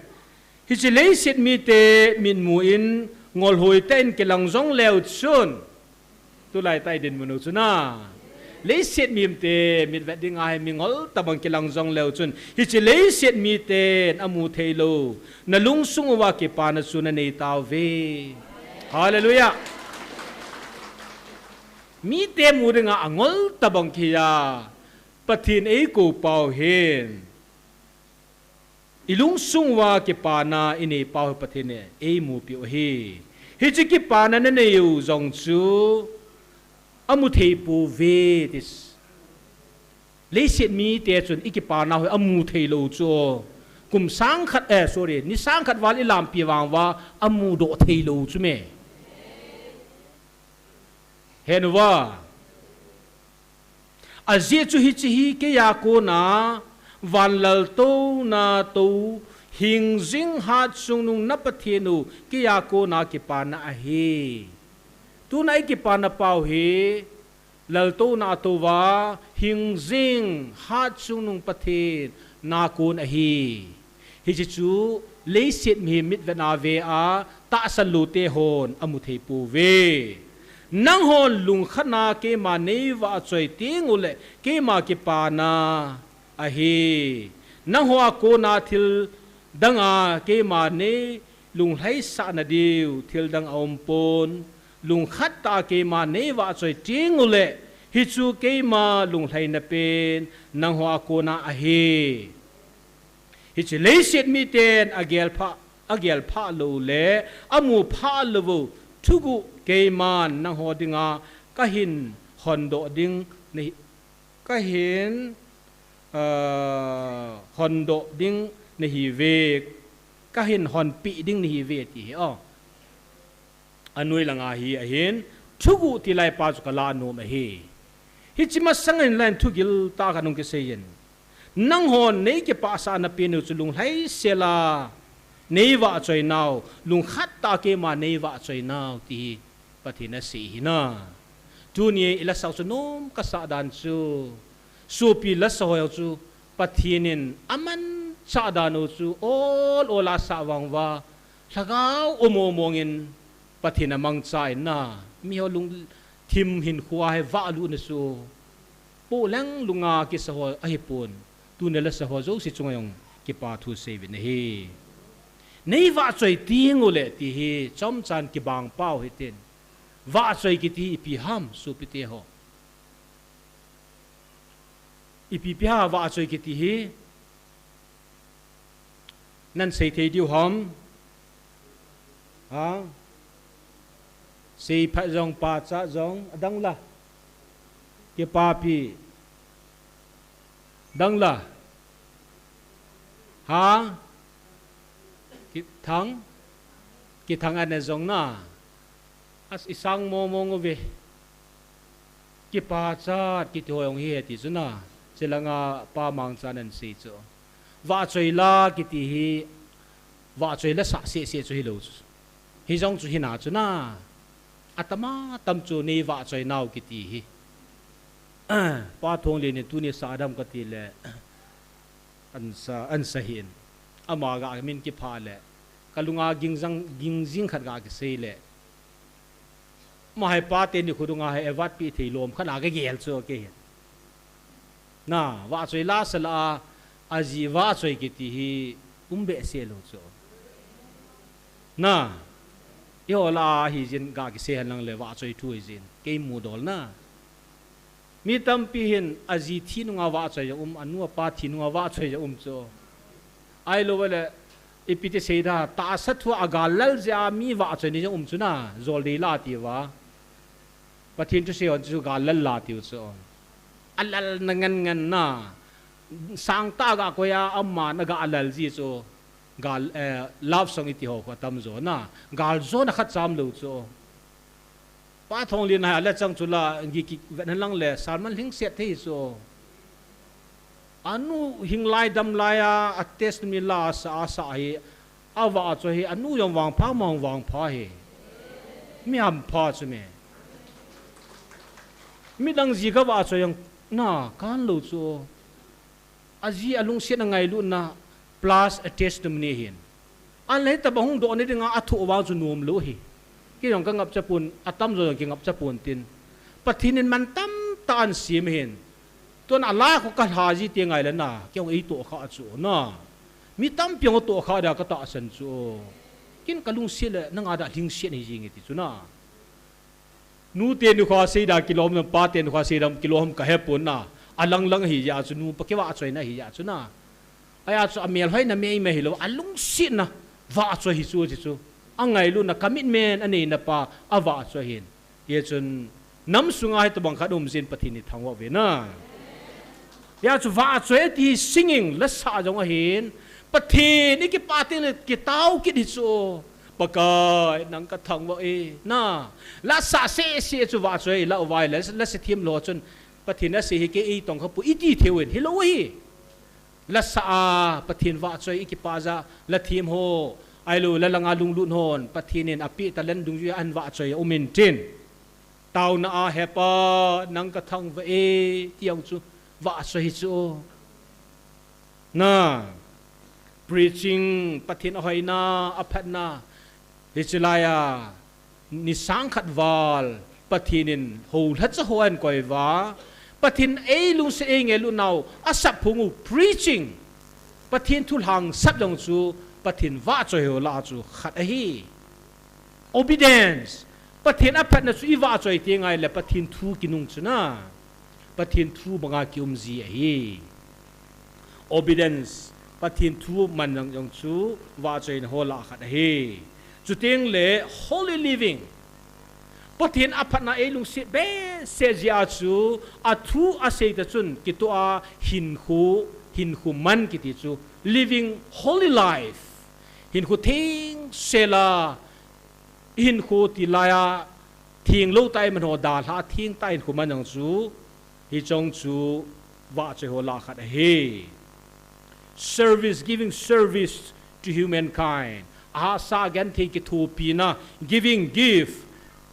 Hiche leiset mite mitmu in ngolhoi tah in kilang jong leu chun. Tulai tah i dinmun u chu na. Leiset mite mitvet dinga hi mingol tabang kilang jong leu chun. Hiche leiset miten amu thei lou. Na lungsung uva kipana chu na nei tauve. Hallelujah. Mite mu dinga angol tabang kihi a. Pathen eikou pau hin. I lungsung uva kipana i nei pau hi Pathen in eimupiu ahi. Hiche kipana na nei u jong chu amu thei pouve tis. Leiset mite chun i kipana u hi amu thei lou chu. Kum sang khat, eh, sorry, ni sang khat val i lampi vang uva amu doh thei lou chu me. Hen uva. Ajeh chu hiche hi keiya kona, van laltouna tou, hingjing hatchungnung na Pathen u, keiya kona kipana ahi. Tuna i kipana pau hi, laltouna a touva, hingjing hatchungnung Pathen na kon ahi. Hiche chu leiset mihem mitvetna vea tahsan loute hon amu thei pouve. Nanghon lungkhatna keima neivahchoi tenguleh keima kipana ahi. Nangho a kona thil danga keima neilunglhaisah nadiu thil dang aumpon. Lungkhat tah a keima neivahchoi tenguleh hichu keima lunglhaina pen nangho a kona ahi. Hiche leiset miten agelphah agel phah lou le amu phah lou u thuguh keiman nangho dinga kahin hondoh ding nahi, kahin, ah, hondoh ding nahiuve, kahin honpeh ding nahiuve ti hi, o. Anoi langa hi ahin, thuguh ti lai pa chu kala nom ahi. Hiche masangin leng thugil tah khat hung kiseiyin. Nanghon neikipahsahna pen u chu lunglhaisel a neivahchoi nau, lungkhat tah a keima neivahchoi nau ti hi Pathen asei ahi na. Tuni i lasa u chu nom kasah dan chu, sopi lasa ho chu Pathen in amanchah dan u chu ol ol a sah vang uva, lhagao um mong mong in Pathen amangcha in na, miho lungthim hinkho a hi vahlutna chu poh leng lunga kisa ho ahipon, tuni lasa ho jouse chunga jong kipa thu seiuvin ahi. Neivahchoi teng uleh ti hi chomchan kibang pau hitin. Vahchoi kiti ipi ham, sopite ho? Ipi pi ham vahchoi kiti hi? Nan sei thei diu ham? Ha? Seiphat jong, pachat jong, adang la. Kipapi. Dang la. Ha? Kithang? Kithang ana jong na. As isang mong mong uve. Kipachat kiti ho jong hi he ti chu na. Chulanga pa mangchan ana sei chu. Vahchoi la kiti hi, vahchoi la sah seh seh chu hilou chu. Hijong chu hina chu na. Atam atam chu neivahchoi nau kiti hi. Pa Thonglen in tuni sa dam kati le. Ansa, ansa hin. Ama ga min kipha le. Kalunga gingjang, gingjing khat ga kisei le. Ama hi pate nikho dunga hi evatpi thei lom khat a kagel chu kei hin. Na, vahchoi la sala a, aji vahchoi kiti hi um behseh lou chu. Na, eiho la a hijin ga kisei hen lang le vahchoi thu hijin. Kei mudol na. Mi tampi hin aji thi nunga vahchoi jong um, anu apa thi nunga vahchoi jong um chu. Ahilou le, ipi ti sei da, tahsa thu a gal lal jeh a mi vahchoi ni jong um chu na, jol dei la ti uva. Pathen thusei hon chu gal lal la tiu chu. Alal na ngen ngen na. Sangtah ga koi a, ama na ga lal ji chu. Gal, eh, love song iti ho khu atam jo na. Gal jo na khat cham lou chu. Pa Thonglen a hi ala chang chu la, gi ki vet hen lang le, sermon lhingset thei chu. Anu hing lai dam lai a, a testimony la sa, a sa hi, avahchoi hi, anu jong vangpha, ama jong vangpha hi. Mi hampha chu me. Midang ji ka vahchoi jong, na, kan lou chu. Aji alungset a ngailutna plus a testimony hin. Ahin le hitobang hung doh ni dinga athoh vang chu nom lou hi. Kei jong ka ngapcha pon, atam jo jong kingapcha pon tin. Pathen in mantam tah ahin sem hin. Tun ala khu ka lha ji ti ngai le na, kei jong eitoh kha chu na. Mi tampi jong atoh kha dia ka tahsan chu. Ken ka lungset le nanga dia lhingset hi jing e ti chu na. Nute nikho a seida kilom nam, pate nikho a seida kilom ka hepon na. Alang lang hi jeh a chu nupa kivahchoina hi jeh a chu na. Ahia chu amelhoina meimei hilou, alungsetna vahchoi hi chu, chu chu. Angailutna commitment aneina pa avahchoi hin. Hijeh chun nam sunga hitobang khat um jin Pathen ithangvah uve na. Hia chu vahchoi ati singing lasa jong ahin. Pathen i kipah teng le kitao kit hi chu. Pakai, nang ka thangvah e, na. Lasa seh seh chu vahchoi la uvai la, lasa thim lou chun. Pathen asei hi kei eitong kha poi iti thei uvin, hilou hi. Lasa a, Pathen vahchoi i kipah jeh a, la thim ho. Ahilou, la langa lunglut hon, Pathen in apeh talent dungjuia ahin vahchoi a um in tin. Taona a, He Pa, nang ka thangvah e, ti jong chu vahchoi hi chu. Na, preaching, Pathen ahoina, aphatna, hiche lai a, ni sang khat val, Pathen in houlhacha ho ahin koi uva, Pathen eilungset eingailut nau, asap phung u, preaching, Pathen thu lhangsap jong chu, Pathen vahchoi ho lah a chu khat ahi. Obedience. Pathen aphatna chu i vahchoi teng ngai le Pathen thu kinung chu na. Pathen thu banga kium ji ahi. Obedience. Pathen thu man jong jong chu vahchoina ho lah khat ahi. Chuteng le holy living. Pathen aphatna eilungset behseh jeh a chu, athu asei ta chun kitoh a hinkho, hinkho man kiti chu, living holy life. Hinkho thengsel a, hinkho tilai a, thenglou tah a iman ho dalha a theng tah a hinkho man jong chu, hiche jong chu vahchoi ho lah khat ahi. Service, giving service to humankind. Ahahsa genthei kithopina, giving gift.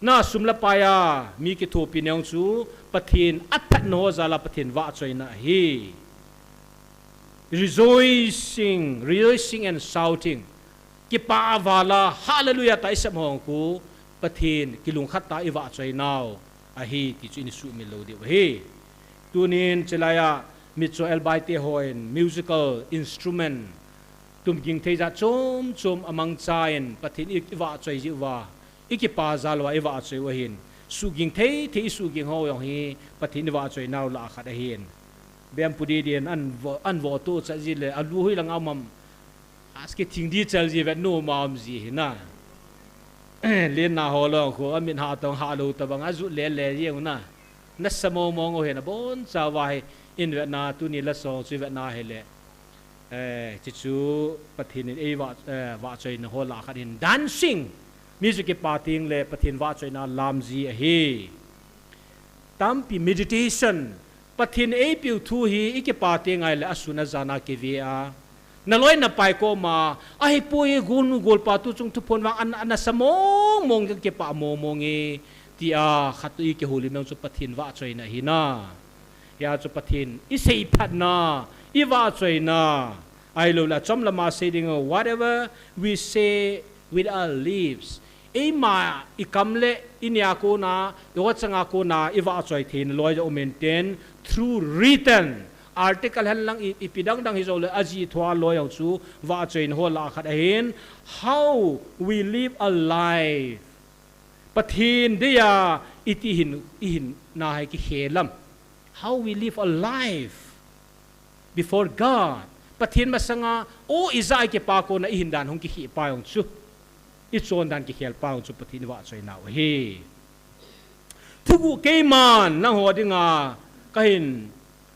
Na sum le pai a mi kithopina jong chu Pathen aphatna ho jal a Pathen vahchoina ahi. Rejoicing, rejoicing and shouting. Kipah a val a, hallelujah tah a isem ho khu, Pathen kilungkhat tah a ivahchoi nau ahi ti chu ina sumil lou diu ahi. Tunin chulai a mitcho elbai te hon musical instrument tumging thei jat chom chom amangchan Pathen i, ivahchoi jiu va, ikipah jal uva ivahchoi u ahin. Suging thei thei isuging ho jong hi Pathen ivahchoi nau lah khat ahin. Bem pu di din an vo, an vo to cha ji le, alu hui lang a um am. Aski thing di chal ji vet nu ma um ji hi na. Len na ho lo khu, amin ha tong ha lo ta bang, azu le le ji u na. Na sa mo mo ngo he na bon cha va hi, in vet na, tuni la song chu vet na he le. Eh, chi chu Pathen in ei va, eh, vahchoina ho lah khat in dancing. Mi chu kipah teng le Pathen vahchoina lam ji ahi. Tampi meditation. Pathen eipiu thu hi ikipah teng le asun ajan a kive a. Na loi na pai koma, ahipoi golnu golpa tu chung thuphon vang an, an asa mong mong kipah mong mong e. Ti a khat tu ikihoulim nang chu Pathen vahchoina hi na. Hia chu Pathen iseiphatna, ivahchoina. Ahilou le, achom lama sei ding, whatever we say with our lips. Eima ikam le inia kona, iwachanga kona, ivahchoi theina loi jong um intin, through written. Article hen lang i, ipi dang dang hi jong le, ajih thua loi jong chu, vahchoina ho lah khat ahin, how we live a life. Pathen dia iti hin, ihin na hi kikhel am. How we live a life before God. Pathen masanga, o ija a kipah kona ihin dan hung kikhel pa jong chu. Ichon dan kikhel pa jong chu Pathen vahchoi nau ahi. Thuguh keiman nangho dinga kahin,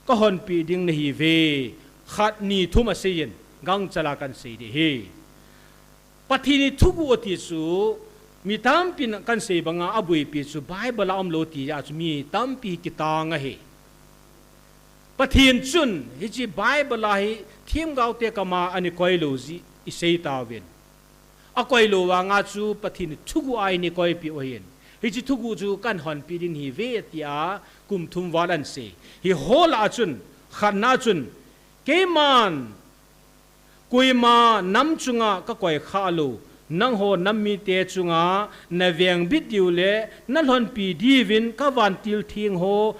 kahonpeh ding nahiuve. Khat ni thum asei in, gangchal a kahin sei ding ahi. Pathen in thuguh ati chu, mi tampin kahin sei banga aboipi chu, Bible a umlou ti a chu mi tampi kitang ahi. Pathen chun, hiche Bible a hi themgao te kama ana koi lou jeh isei tauvin. Akoi lou vanga chu Pathen in thuguh a eina koipeh u ahin. Hiche thuguh chu kahin honpeh ding nahiuve tia kum thum val ahin sei. Hiho lah a chun, khatna a chun, keiman, koima nam chunga kakoi khah lou, nangho nam mite chunga navengbit diu le, nalhonpi diuvin kavantil theng ho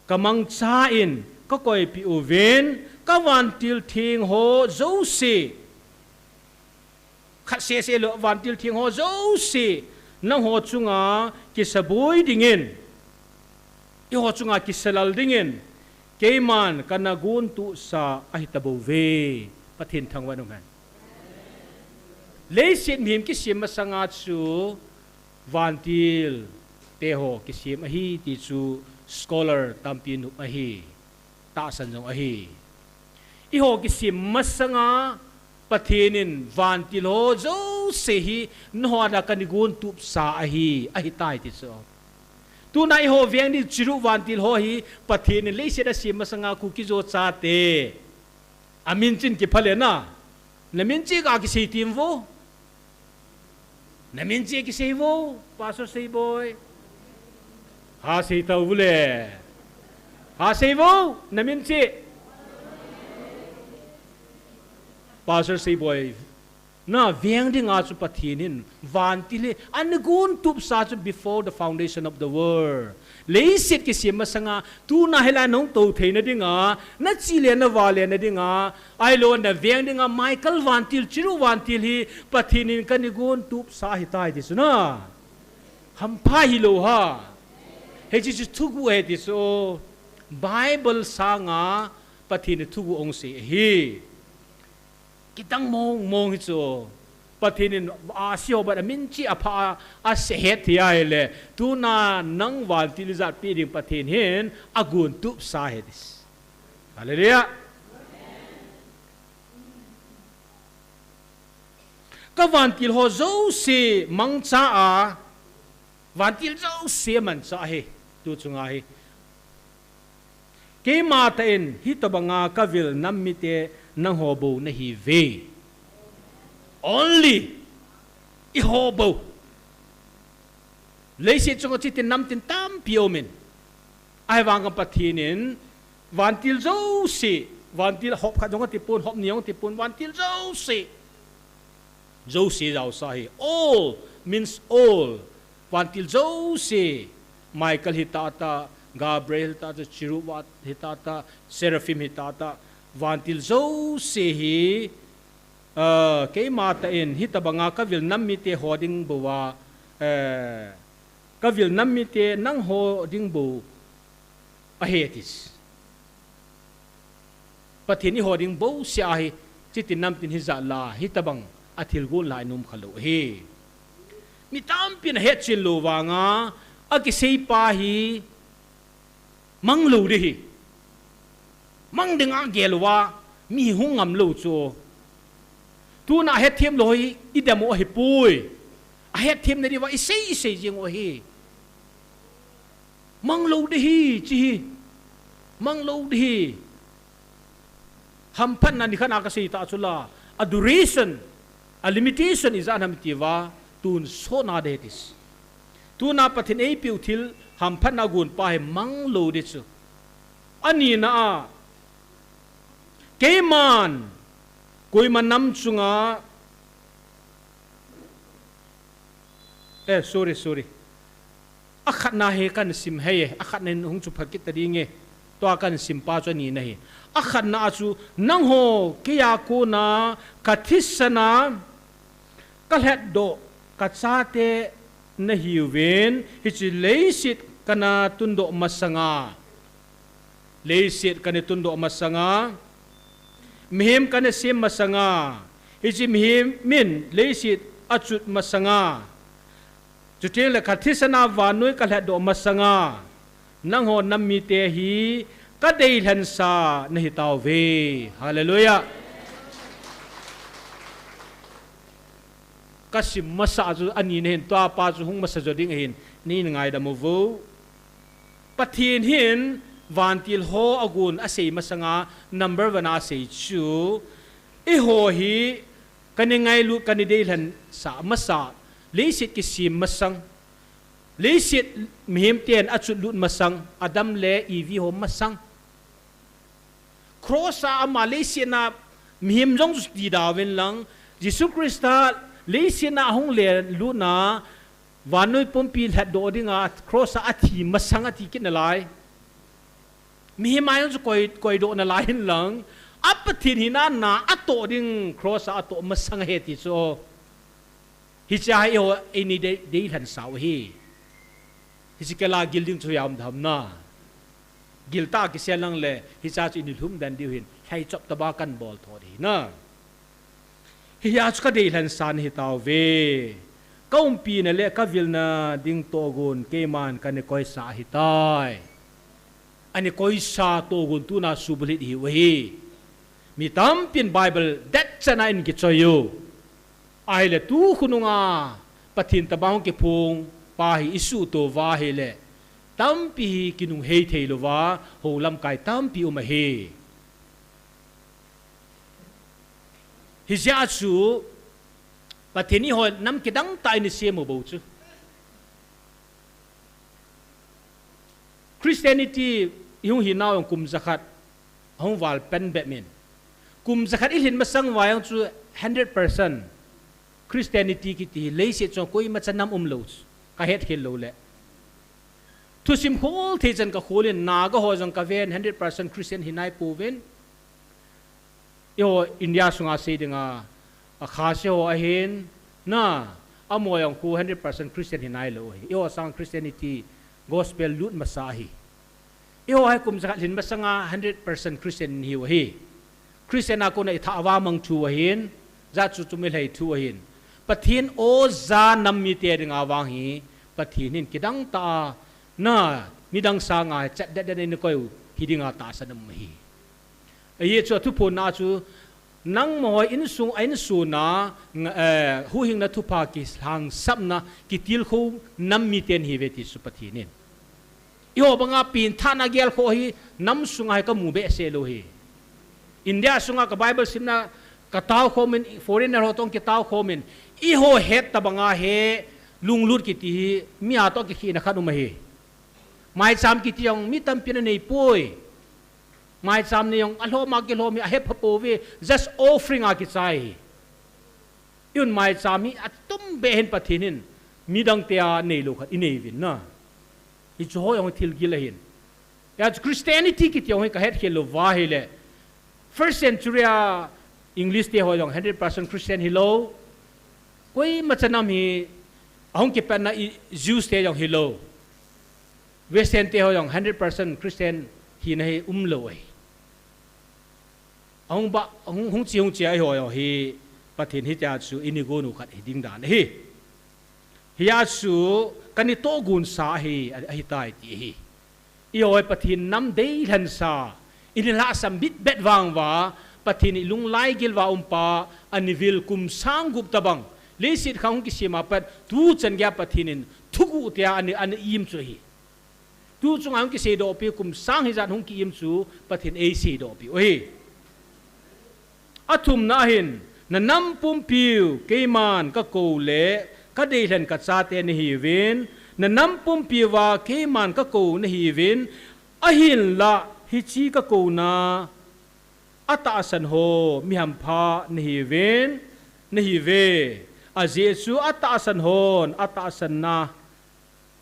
kamangchan kakoipeh uvin, kavantil theng ho jouse, khat sese lou, vantil theng ho jouse, nangho chunga kisaboi dingin, eiho chunga kisalal dingin, keiman kana gontup sa ahi tabouve. Pathen thangvah in umhen. Leiset mihem kisem masanga chu vantil te ho kisem ahi ti chu scholar tampi nop ahi, tahsan jong ahi. Eiho kisem masanga Pathen in vantil ho jouse hi nangho a kana gontup sa ahi, ahitai ti chu. Tuna eiho veng ding chiruh vantil ho hi Pathen in leiset asem masanga Kuki-Zo chate amin cheh in kipha le na. Namin cheh ga kisei tim vo. Namin cheh kisei vo, Pastor Seiboi. Ha sei tau vo le. Ha sei vo, namin cheh. Pastor Seiboi. Na veng dinga chu Pathen in vantil hi ana gontup sa chu before the foundation of the world. Leiset kisem masanga, tuna hilai nahung tou theina dinga, nachih le navah le na dinga, ahilou na veng dinga, Michael vantil, chiruh vantil hi Pathen in kana gontup sa ahitai ti chu na. Hampha hilou ham. Hiche chu thuguh ahi ti chu. Bible sanga Pathen in thuguh ahung sei ahi. Kidang mong mong hi chu. Pathen in a si ho bang a min chi a pha a, a se het thei ahile, tuna nang vantil ijat pe ding Pathen hin agon tup sa ahi ti. Hallelujah. Ka vantil ho jouse mangcha a, vantil jouse mangcha ahi, tu chunga hi. Keima tah in hitobanga ka vil nam mite nangho bou nahiuve. Only eiho bou. Leiset chunga chiti namtin tampi aumin. Ahivanga Pathen in vantil jouse, vantil hop khat jong ati pon, hop ni jong ati pon, vantil jouse. Jouse jao sa ahi. All means all. Vantil jouse. Michael hita ta, Gabriel hita ta, Cherubim hita ta, Seraphim hita ta. Vantil jouse hi, ah, keima tah in hitobanga ka vil nam mite ho ding bou a, eh, ka vil nam mite nangho ding bou ahi ti. Pathen eiho ding bou se ahi, chiti namtin hijat la, hitobang a thil gon la inom khalou ahi. Mi tampin ahetchen lou vanga, akisei pa hi, mang lou ding ahi. Mang dinga gel uva, mi hung ngam lou chu. Tuna ahetthem lou hi, idam u ahipoi. Ahetthem na diuva, isei, isei jing u ahi. Mang lou ding ahi, chi hi. Mang lou ding ahi. Hamphatna nikhat a kasei ta chu la. A duration, a limitation ijat ham iti uva, tonsot na ding ahi ti. Tuna Pathen eipeu thil, hamphatna gon pa hi mang lou ding chu. Anina a, keiman, koima nam chunga, eh, sorry, sorry. Akhatna hi kahin sim hih e, akhatna hin hung chu pha kit ta ding e. Tua kahin sim pa chu anina ahi. Akhatna a chu nangho keiya kona ka thisan a ka lhatdoh ka chate nahiuvin, hiche leiset kana tundoh masanga. Leiset kana tundoh masanga. Mihem kana sem masanga. Hiche mihem in leiset achut masanga. Chuteng le ka thisan a vannoi ka lhatdoh masanga, nangho nam mite hi ka deilhensa nahi tauve. Hallelujah. Ka sim masa chu anina hin tua pa chu hung masa jo ding ahin, nei ngaidam uvo. Pathen hin vantil ho agon asei masanga number one a asei chu, eiho hi kana ngailut, kana deilhensa masa, leiset kisem masang, leiset mihem ten achut lut masang, Adam le Evi ho masang. Cross a ama leiset a mihem jong chu ti da uvin lang, Jesu Christa leiset a ahung len lut na, vannoi pumpi lhatdoh dinga cross a athi masang ati kit nalai. Mihem a jong chu koi, koidoh nalai hin lang, a Pathen hina na atoh ding cross a atoh masang ahi ti chu. Hiche a hi eiho eini dei, deilhensa u ahi. Hiche kei la gil ding chu aum dem na. Gil tah a kisel lang le, hiche a chu ini lhum den diu hin, lhai chop tobang kahin bol tho ding ahi na. Hiche a chu ka deilhensa nahi tauve. Ka umpina le ka vilna ding tohgon keiman kana koisa ahitai. Ana koisa tohgon tuna subulhit ihiu ahi. Mi tampin Bible det chan a in kichoi u. Ahile tu khonunga Pathen tobang kiphong pa hi isuhto uva ahile, tampi hi kinunghei thei louva, hou lamkai tampi um ahi. Hijeh a chu, Pathen in eiho nam kidang tah in eisem u bou chu. Christianity ihung hinau jong kum jakhat ahung val pen bep in. Kum jakhat ilhin masang uva jong chu hundred percent Christianity kiti hi leiset chunga koimacha nam umlou chu. Kahet khel lou le. Thusim khol thei chan kakhol in Naga ho jong kaven hundred percent Christian hinai pouvin. Eiho India sunga sei dinga, a Khasi ho ahin, na, amaho jong khu hundred percent Christian hinailou ahi. Eiho sang Christianity, gospel lut masa ahi. Eiho hi kum jakhat lhin masanga hundred percent Christian ihiu ahi. Christian a kona i thah a vang mang thu ahin, jat chu chu mi lhai thu ahin. Pathen oja nam mite dinga vang hi, Pathen hin kidang tah a, na, midang sanga chat det det in koi u, hi dinga tahsan um hi. Ahi chu a thuphon na chu, nangma hoi insung, a insung na, ng-, eh, huhhingna thupha kihlangsapna, kitilkhou nam miten hi ve ti chu Pathen in. Eiho banga pengthahna gelkhoh hi nam sunga hi kamu behseh lou hi. India sunga ka Bible simna katao khomin, foreigner ho toh kitao khomin, eiho het tabanga hi lunglut kiti hi mi a toh kikhehna khat um ahi. Maicham kiti jong mi tampin anei poi. Maicham nei jong alhom a kilhom hi ahepha pouve, just offering a kichai hi. Eiho maicham hi atum beh hin Pathen hin midang te a neilou khat inei uvin na. Hichu hoi jong thil gil ahin. Hijeh a chu Christianity kiti jong hi kahet khel lou va ahile, first century a English te ho jong hundred percent Christian hilou. Koima cha nam hi ahung kipatna i Jews te jong hilou. Western te ho jong hundred percent Christian hina hi umlou ahi. Ahung ba, hung, hung che, hung che a eiho jong hi Pathen hitia chu ini gon u khat hi ding dan ahi. Hia chu kana tohgon sa ahi, ahitai ti ahi. Eiho hi Pathen nam deilhen sa, ini lhahsam bit bet vang uva, Pathen i lunglai gil uva um pa, ani vil kum sang gup tabang, leiset khang hung kisem a pat, tuchan geiya Pathen in thuguh tia ani, ani im chu ahi. Tu chunga hung kiseidoh pi, kum sang hijat hung ki-im chu Pathen eiseidoh pi u ahi. Athumna ahin, na nam pumpiu keiman kakou le kadeilhen kachate nahiuvin, na nam pumpiuva keiman kakou nahiuvin, ahinlah hiche kakouna atahsan ho mihampha nahiuvin, nahiuve. Ajeh chu atahsan hon atahsanna,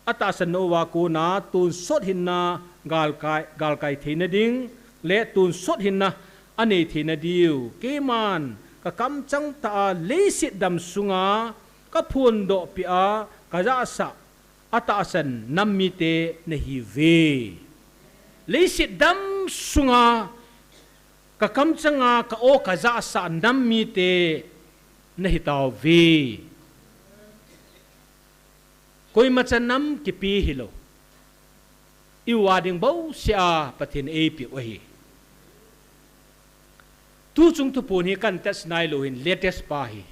atahsanna uva kona tonsot hinna galkai, galkai theina ding le tonsot hinna anei theina diu, keiman kakamchang tah a leiset dam sunga kaphondoh peh a kajahsah atahsan nam mite nahiuve. Leiset dam sunga kakamchang a ka-o kajahsah nam mite nahitauve. Koima cha nam kipe hilou, i-u a ding bouseh a Pathen eipeh u ahi. Tuchung thuphon hi kan test nailou hin latest pa hi.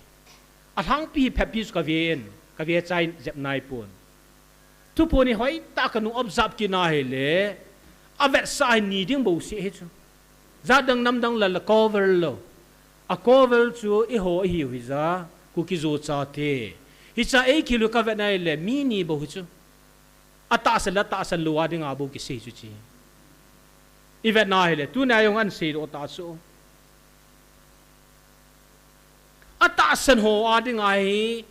Alhangpi hi phabep chu kaven, kave chai jep naipon. Thuphon hi hoitah a kanung observe kit na ahile, avetsah hi ni ding bouseh ahi chu. Jat dang nam dang lal a cover lou. A cover chu eiho ahiu hija, Kuki-Zo chate. Hichea eikhel u kavet na ahile, mi ni bou hi chu. Atahsan le atahsan lou a dinga bou kisei chu chi. Ivet na ahile, tunia jong ahin seidoh tah chu. Atahsan ho a dinga hi,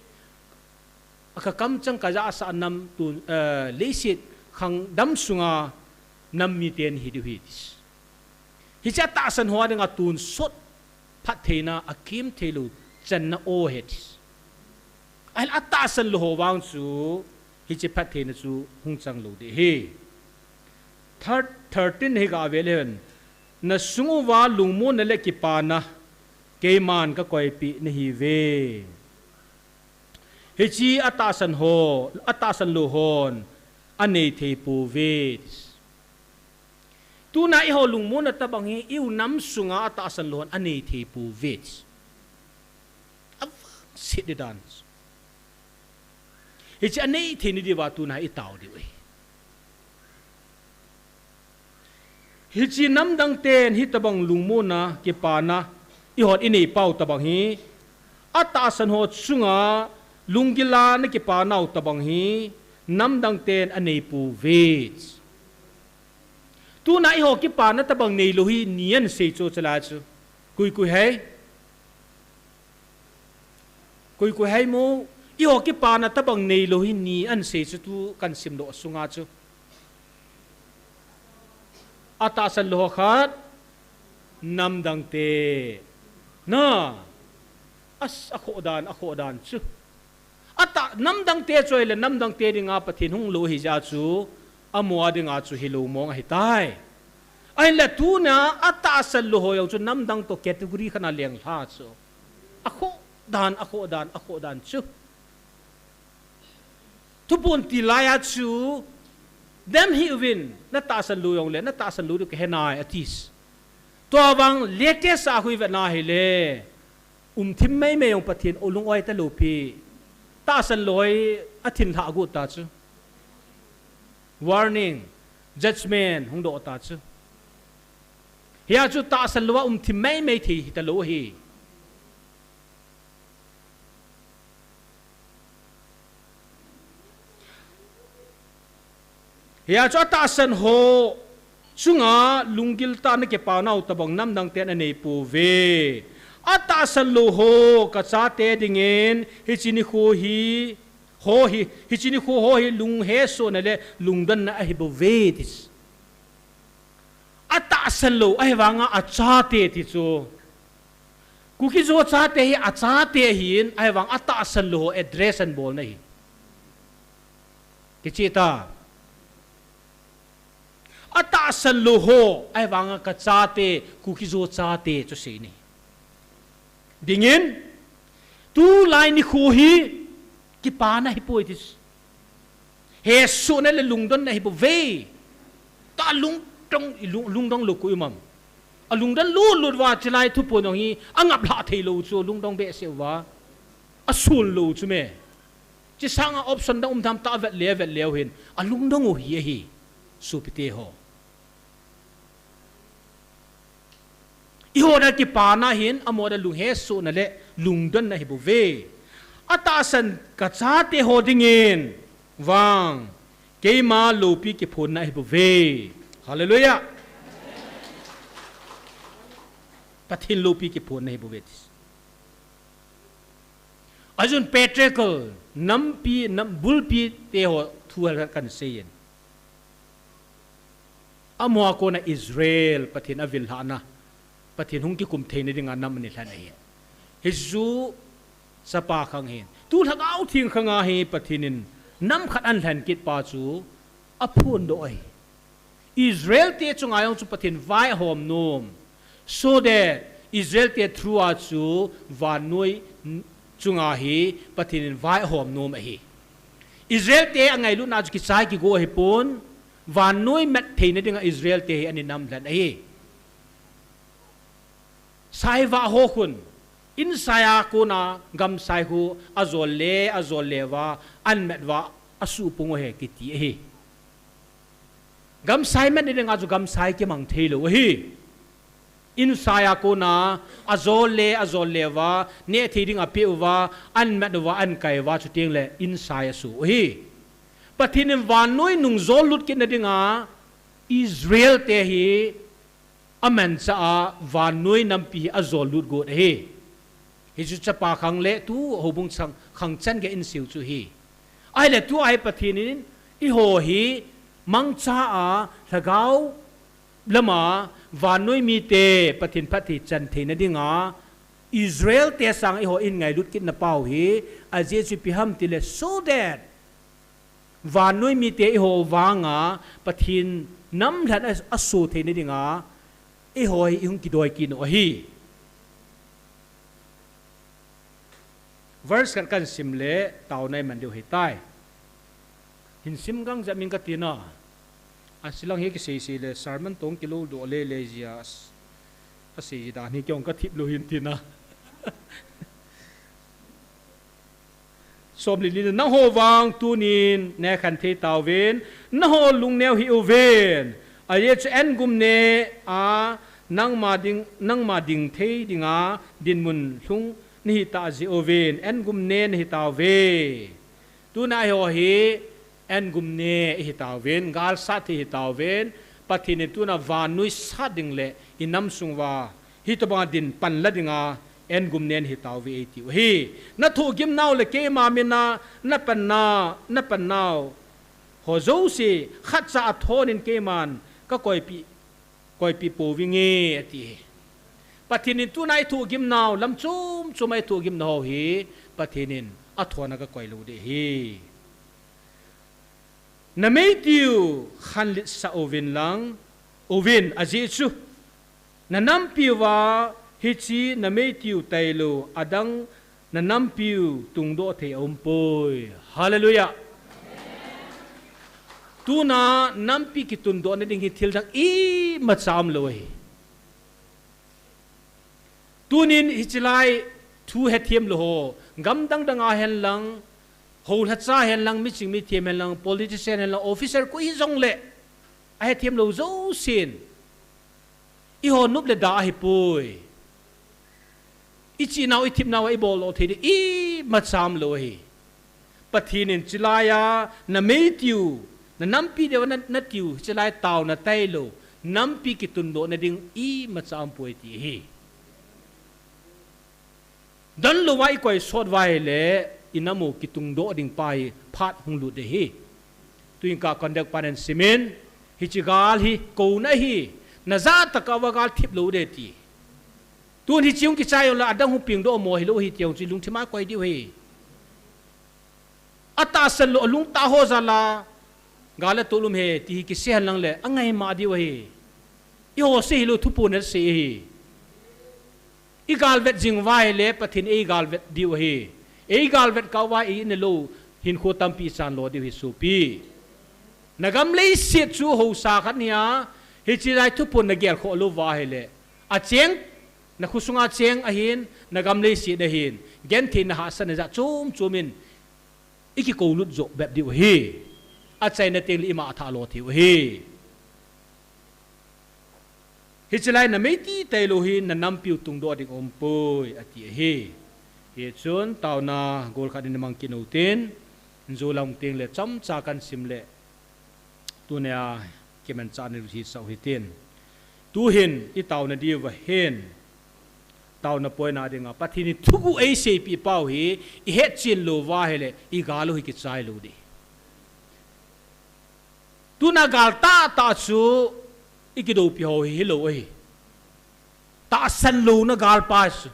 a kakamchang kajahsah nam tun, eh, leiset khang dam sunga nam miten hidiu ahi ti. Hiche atahsan ho a dinga tonsot phattheina akem theilou channa o ahi ti. Ahile atahsan lou ho vang chu hiche phattheina chu hung chang lou ding ahi. Thir-, thirteen hi gave leu hen. Na sung uva lungmonna le kipana keiman kakoipeh nahiuve. Hiche atahsan ho, atahsan lou hon anei thei pouve. Tuna eiho lungmonna tabang hi, i-u nam sunga atahsan lou hon anei thei pouve. Avangset di dan. Hiche anei theina diuva tuna itao diu ahi. Hiche namdang ten hitabang lungmonna kipana eihon inei pau tabang hi, atahsan ho chunga lunggila na kipanau tabang hi, namdang ten anei pouve. Tuna eiho kipana tabang neilou hi ni ahin sei chu chalai chu. Koi koi hai. Koi koi hai mo, eiho kipana tabang neilou hi ni ahin sei chu tu kan simdoh sunga chu. Atahsan lou ho khat, namdang te. Na, as, akhoh dan, akhoh dan chu. Atah, namdang te chu ahile, namdang te dinga Pathen hung lou ahijeh chu, amaho a dinga chu hilou mong ahitai. Ahinla tuna atahsan lou ho jong chu namdang toh category khat a lenglha chu. Akhoh dan, akhoh dan, akhoh dan chu. Thuphon til laiya chu, dem hih uvin, natahsan lou jongle, natahsan lou diu kahe nai, ati. Tua vang latest a khu ivet na hile, umthim meimei jong Pathen in alung oi talou pi. Tahsan lou hi athinlhah got ta chu. Warning, judgment hung doh ta chu. Hia chu tahsan lou a umthim meimei thei hitalou ahi. Hia chu atahsan ho chunga lunggil tah a ana kipa nau tobang namdang ten anei pouve. Atahsan lou ho kachate dingin hiche nikho hi, ho hi, hiche nikho ho hi lunghesohna le lungdonna ahi bouve, ati. Atahsan lou, ahivanga achate ti chu. Kuki-Zo chate hi achate ahin, ahivang atahsan lou ho address ana bolna ahi. Kicheh ta. Atahsan lou ho, ahivanga kachate, Kuki-Zo chate chu seina ahi. Dingin, tulai nikho hi, kipana hipoi, ati. Hesohna le lungdonna ahi bouve. Tua lungdong, ilung, lungdong lou koi um am. Alungdon lutlut uva chulai thuphon jong hi, angaplhah theilou chu, lungdong behseh uva. Asun lou chu me. Hiche sanga option dang um tham, tah avet le, avet leu hin. Alungdong u hi ahi. Sopite ho. Eiho dia kipana hin, amaho dia lunghesohna le lungdonna ahi bouve. Atahsan kachate ho dingin vang, keima loupi kiphonna ahi bouve. Hallelujah. Pathen loupi kiphonna ahi bouve, ati. Ajeh chu patriarchal, nampi, nam, bulpi te ho thu hal kahin seiyin. Amaho a kona Israel, Pathen avil lhahna, Pathen hung kikum theina dinga nam ana lhen ahi. Hiche chu chapa khang ahin. Tu Lhagao Theng khanga hi Pathen in nam khat ana lhen kit pa chu aphondoh ahi. Israel te chunga jong chu Pathen vai ahom nom. So that Israel te through a chu vannoi chunga hi Pathen in vai ahom nom ahi. Israel te angailutna chu kichai kigo ahipon, vannoi mat theina dinga Israel te hi ana nam lhen ahi. Saivah ho khun, insai a kona gamsai khu ajol le, ajol le uva, ana mat uva, asuhpung u ahi kiti ahi. Gamsai matna dinga chu gamsai kimang theilou ahi. Insai a kona, ajol le, ajol le uva, nehthei ding apeh uva, ana mat uva, ana kai uva, chuteng le insai asoh u ahi. Pathen in vannoi nung jol lut kitna dinga, Israel te hi, amanchah a, vannoi nampi hi ajol lut got ahi. Hichu chapa khang le tu houbung chang, khang chan gei in seiyu chu ahi. Ahile tua hi Pathen in eiho hi mangcha a lhagao lama vannoi mite Pathen phatthei chan theina dinga Israel te sanga eiho in ngailut kitna pau hi ajeh chu ipi ham tile so that vannoi mite eiho vanga Pathen nam lhen a, asoh theina dinga eiho hi ihung kidoi kit u ahi. Verse khat kahin sim le taona iman diu ahitai. Hin sim gang jep ing kati na. Achilang hi kisei sei le sermon toh kilou doh le le jia. Asei ji dan hi kei jong kathip lou hin tina. Som le li, nangho vang tunin nekhen thei tauvin, nangho lungneo hih uvin. Ajeh chu an gum ne a nangma ding, nangma ding thei dinga dinmun lhung nahi tah jeh uvin, an gum ne nahi tauve. Tuna eiho hi an gum ne ihi tauvin, gal sat thei ihi tauvin, Pathen in tuna vannoi sat ding le i nam sung uva hitobanga din panla dinga an gum ne nahi tauve eitiu ahi. Na thohgim nau le keima mina na panna, na pan nau ho jouse khatcha a thonin keiman ka koipi, koipi pouvinge ati. Pathen in tuna i thohgim nau, lam chom chom a i thohgim nau hi Pathen in athona ka koi lou ding ahi. Na meitiu khanlitsah uvin lang, Uvin, ajeh chu, na nampiuva hiche na meitiu tailou adang na nampiu tungdoh thei aumpoi. Hallelujah. Tuna nampi kitundohna ding hi thil dang imacha umlou ahi. Tunin hichelai thu hethem lou ho, gam dang danga henlang, houlhacha henlang, miching mithem henlang, politician henlang, officer koi hijongle, ahethem lou jousen, eiho nop le da ahipoi. Ichinau, ithipnau a ibol lou thei ding imacha umlou ahi. Pathen in chulaiya na meitiu, na nampi deuva na, natiu, chulai taona tailou, nampi kitundohna ding imacha aumpoi ti ahi. Donlouva ikoi sot uva ahile, inam u kitungdoh ding pa hi phat hung lut ding ahi. Tuin ka conductor pan ahin simin, hiche gal hi kouna ahi, najah tah a uva gal thip lou ding ati. Tun hiche hung kichai jongle adang hung pengdoh mo hilou ahi ti jong chu ilungthim a koi diu ahi. Atahsan lou, alungtah ho jal a, gal atoh um e, ti hi kisei henlang le, angaima diu ahi. Eiho sei hilou, thuphon in asei ahi. Igalvet jing uva ahile, Pathen in eigalvet diu ahi. Eigalvet kah uva, i-in lou, hinkho tampi ichan lo diu ahi sopi. Nagam leiset chu haosa khat nia, hiche lai thuphon nagel khoh lou uva ahile, acheng, nakho sunga cheng ahin, nagam leiset ahin, gentheina hahsatna jat chom chom in, ikikoulut joh bep diu ahi. Achaina tengle ima athah lo thei u ahi. Hiche lai na meiti tailou hi na nampiu tungdoh ding aumpoi, ati ahi. Hichun taona gol khat in mang kit u hitin, injo lang tengle chomcha kahin sim le, tunia kimanchah in hisah u hitin. Tuhin itaona diuva hin, taona poina dinga Pathen in thuguh eiseipeh pau hi ihetchen lou uva ahile, igal u hi kichai lou ding. Tuna gal tahtah chu ikidoupi ho hi hilou ahi. Tahsan louna gal pa chu.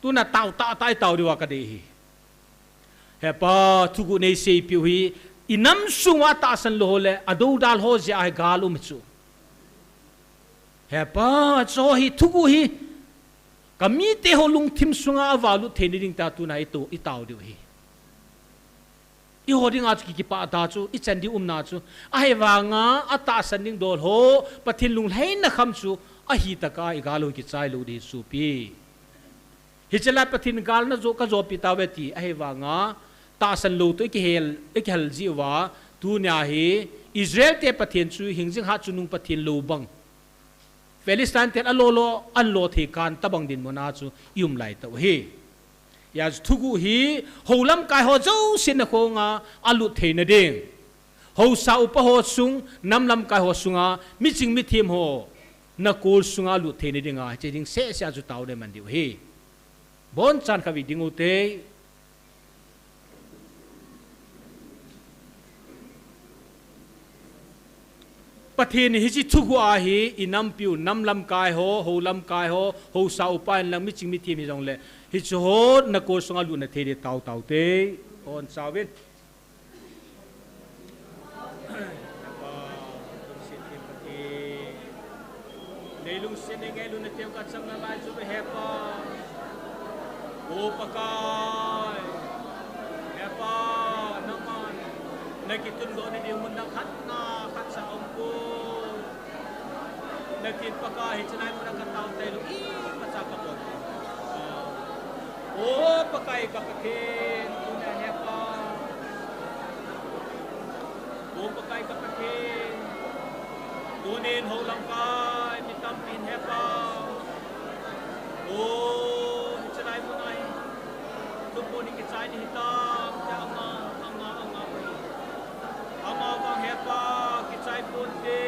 Tuna tao tahtah itao diuva kadei ahi. He Pa, thuguh neiseipeh u hi, inam sunga tahsan lou ho le adoudal ho jeh a hi gal um chu. He Pa, chuho hi thuguh hi, kamite ho lungthim sunga avalut theina ding tia tuna ito, itao diu ahi. Eiho dinga chu kikipah tah chu, ichan ding umna chu. Ahivanga atahsan ding dol ho, Pathen lunglhaina kham chu, ahitah a igal u kichai lou ding ahi sopi. Hiche lai Pathen gal najo, kajopi tauve ti, ahivanga tahsan lou toh ikihel, ikihel jiuva, tunia hi Israel te Pathen chu hingjing hatchungnung Pathen lou bang, Philistine ten alolo, anlo thei kan tobang dinmun a chu ium lai tauve. Hijeh chun thuguh hi hou lamkai ho jousen nakhonga alut theina ding, haosa upa ho sung, nam lamkai ho sunga, miching mithem ho nakol sunga alut theina dinga, hiche ding sehseh a chu taona iman diu ahi. Bonchan khat vei ding u hite. Pathen in hiche thuguh a hi, inampiu, nam lamkai ho, hou lamkai ho, haosa upa in lang miching mithem hijongle, hiche ho nakol sunga alutna thei ding taotao hite. Hon chauvin. He Pa, lungset thei Pathen. Nei lungset nei ngailutna teu kachang nalai chu ve He Pa. O Pakai. He Pa, nangman nakitundoh nading mun dang khat na khat cha aum poi. Natin Pakai hiche lai muna katao tailou imacha kabol. O Pakai ka Pathen, tuna He Pa. O Pakai ka Pathen, tunin hou lamkai mi tampin He Pa. O, hiche lai muna hi thuphon hi kichai ding hitam tia anga, anga, anga ahi. Amavang He Pa, kichai ponte.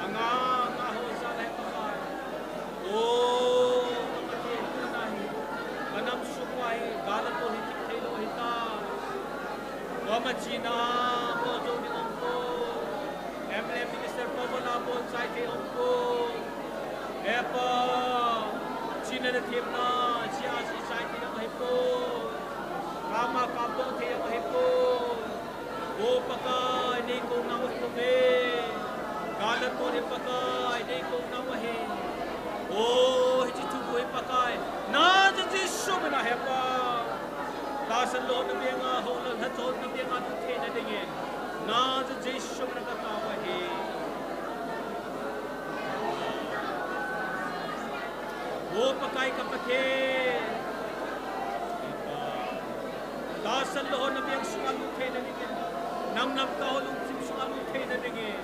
Anga, anga ho jal He Pakai. O, ka Pathen, tuna hi kanam sung uva hi gal atoh hi thip thei lou ahitai. Koma china, koma jou ding aum poi. M L A minister koma la bol chai thei aum poi. He Pa, china le themna, chia chi chai thei jong ahipoi. Kama kapdoh thei jong ahipoi. O Pakai, nei kouna u ahi bouve. Gal le tol hi Pakai, nei kou nau ahi. O, hiche thuguh hi Pakai, na jeh Jesu mina hepa. Tahsan lou hon na benga, houlou lhacha hon na benga lut theina dingin, na jeh Jesu mina katao ahi. O Pakai ka Pathen, tahsan lou hon na beng sunga lut theina dingin, nang namkah ho lungthim sunga lut theina dingin,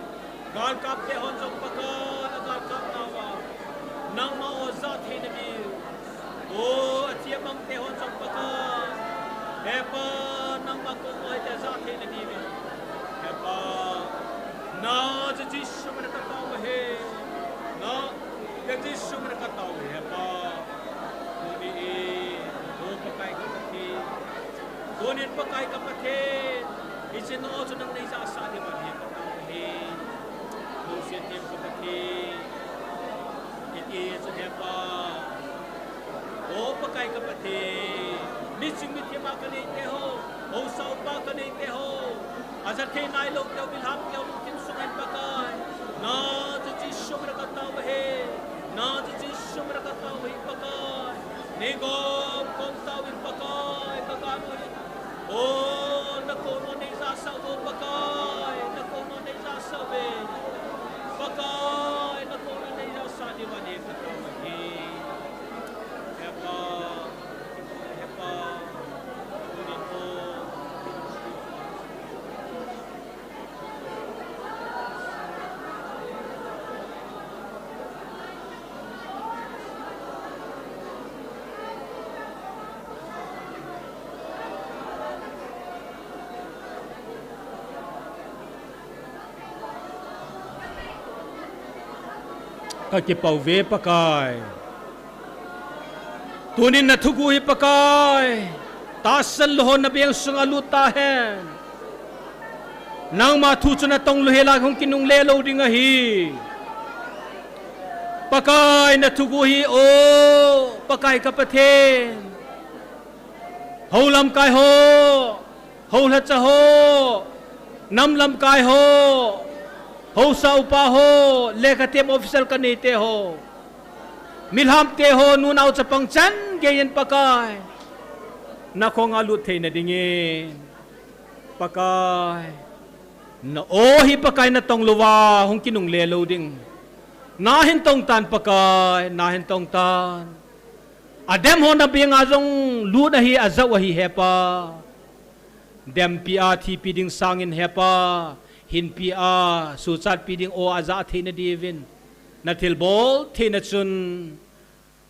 galkapte hon jong Pakai, agalkap nauva nangma o ajah theina diu. O, athi amang te hon jong Pakai, hepa, nangma koma hite ajah theina diuvin, hepa, na jeh Jesu mina katao ahi. Na jeh Jesu mina katao ahi, hepa. Tuni in, O Pakai ka Pathen, tunin Pakai ka Pathen, hiche na o chu nang nei jahsah diu ahi, katao ahi. Lungset them ka Pathen, hiti chun hepa, O Pakai ka Pathen, miching mithem a kanei te ho, haosa upa kanei te ho, ajah thei nailou teu, bilham teu lungthim sunga hin Pakai, na jeh Jesu mina katao ahi. Na jeh Jesu mina katao ahi Pakai. Nei gom kom tauvin Pakai, ka gam u hi. O, na koma nei jahsah uve Pakai, na koma nei jahsah uve. Pakai, na koma nei jahsah diuva nei katao ahi. Hepa, hepa, tunin o. Ka kipah uve Pakai. Tunin na thuguh hi Pakai, tahsan lou hon na beng sunga lut tahen. Nangma thu chu na tong lou hela hung kinungle lou ding ahi. Pakai na thuguh hi, O Pakai ka Pathen, hou lamkai ho, hou lhacha ho, nam lamkai ho, haosa upa ho, lekha them official kanei te ho, milham te ho, nunao chapang chan geiyin Pakai, na khonga lut theina dingin, Pakai, na o hi Pakai na tong louva hung kinungle lou ding. Na hin tong tan Pakai, na hin tong tan. Adem ho na benga jong lut ahi, ajah u ahi hepa. Dempi a thipi ding sangin hepa, hinpi a suchatpi ding o ajah theina diuvin, na thilbol theina chun,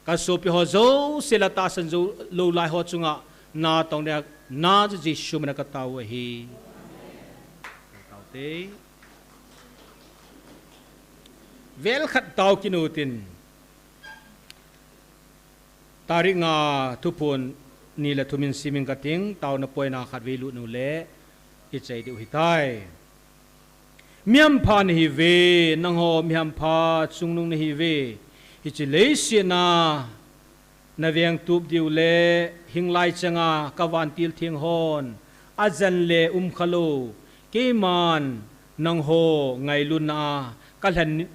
ka sopi ho jouse le tahsan jou lou lai ho chunga na tong ding, na jeh Jesu mina katao ahi. Taute. Vel khat tao kit u tin. Tarik nga thuphon ni le thum in simin kating, taona point a khatvei lut u le, ichai diu hitai. Mihampha nahiuve, nangho mihampha chungnung nahiuve. Hiche leiset a na vengtup diu le, hinglai changa ka vantil theng hon ajan le umkha lou, keiman nangho ngailutna a kalhen,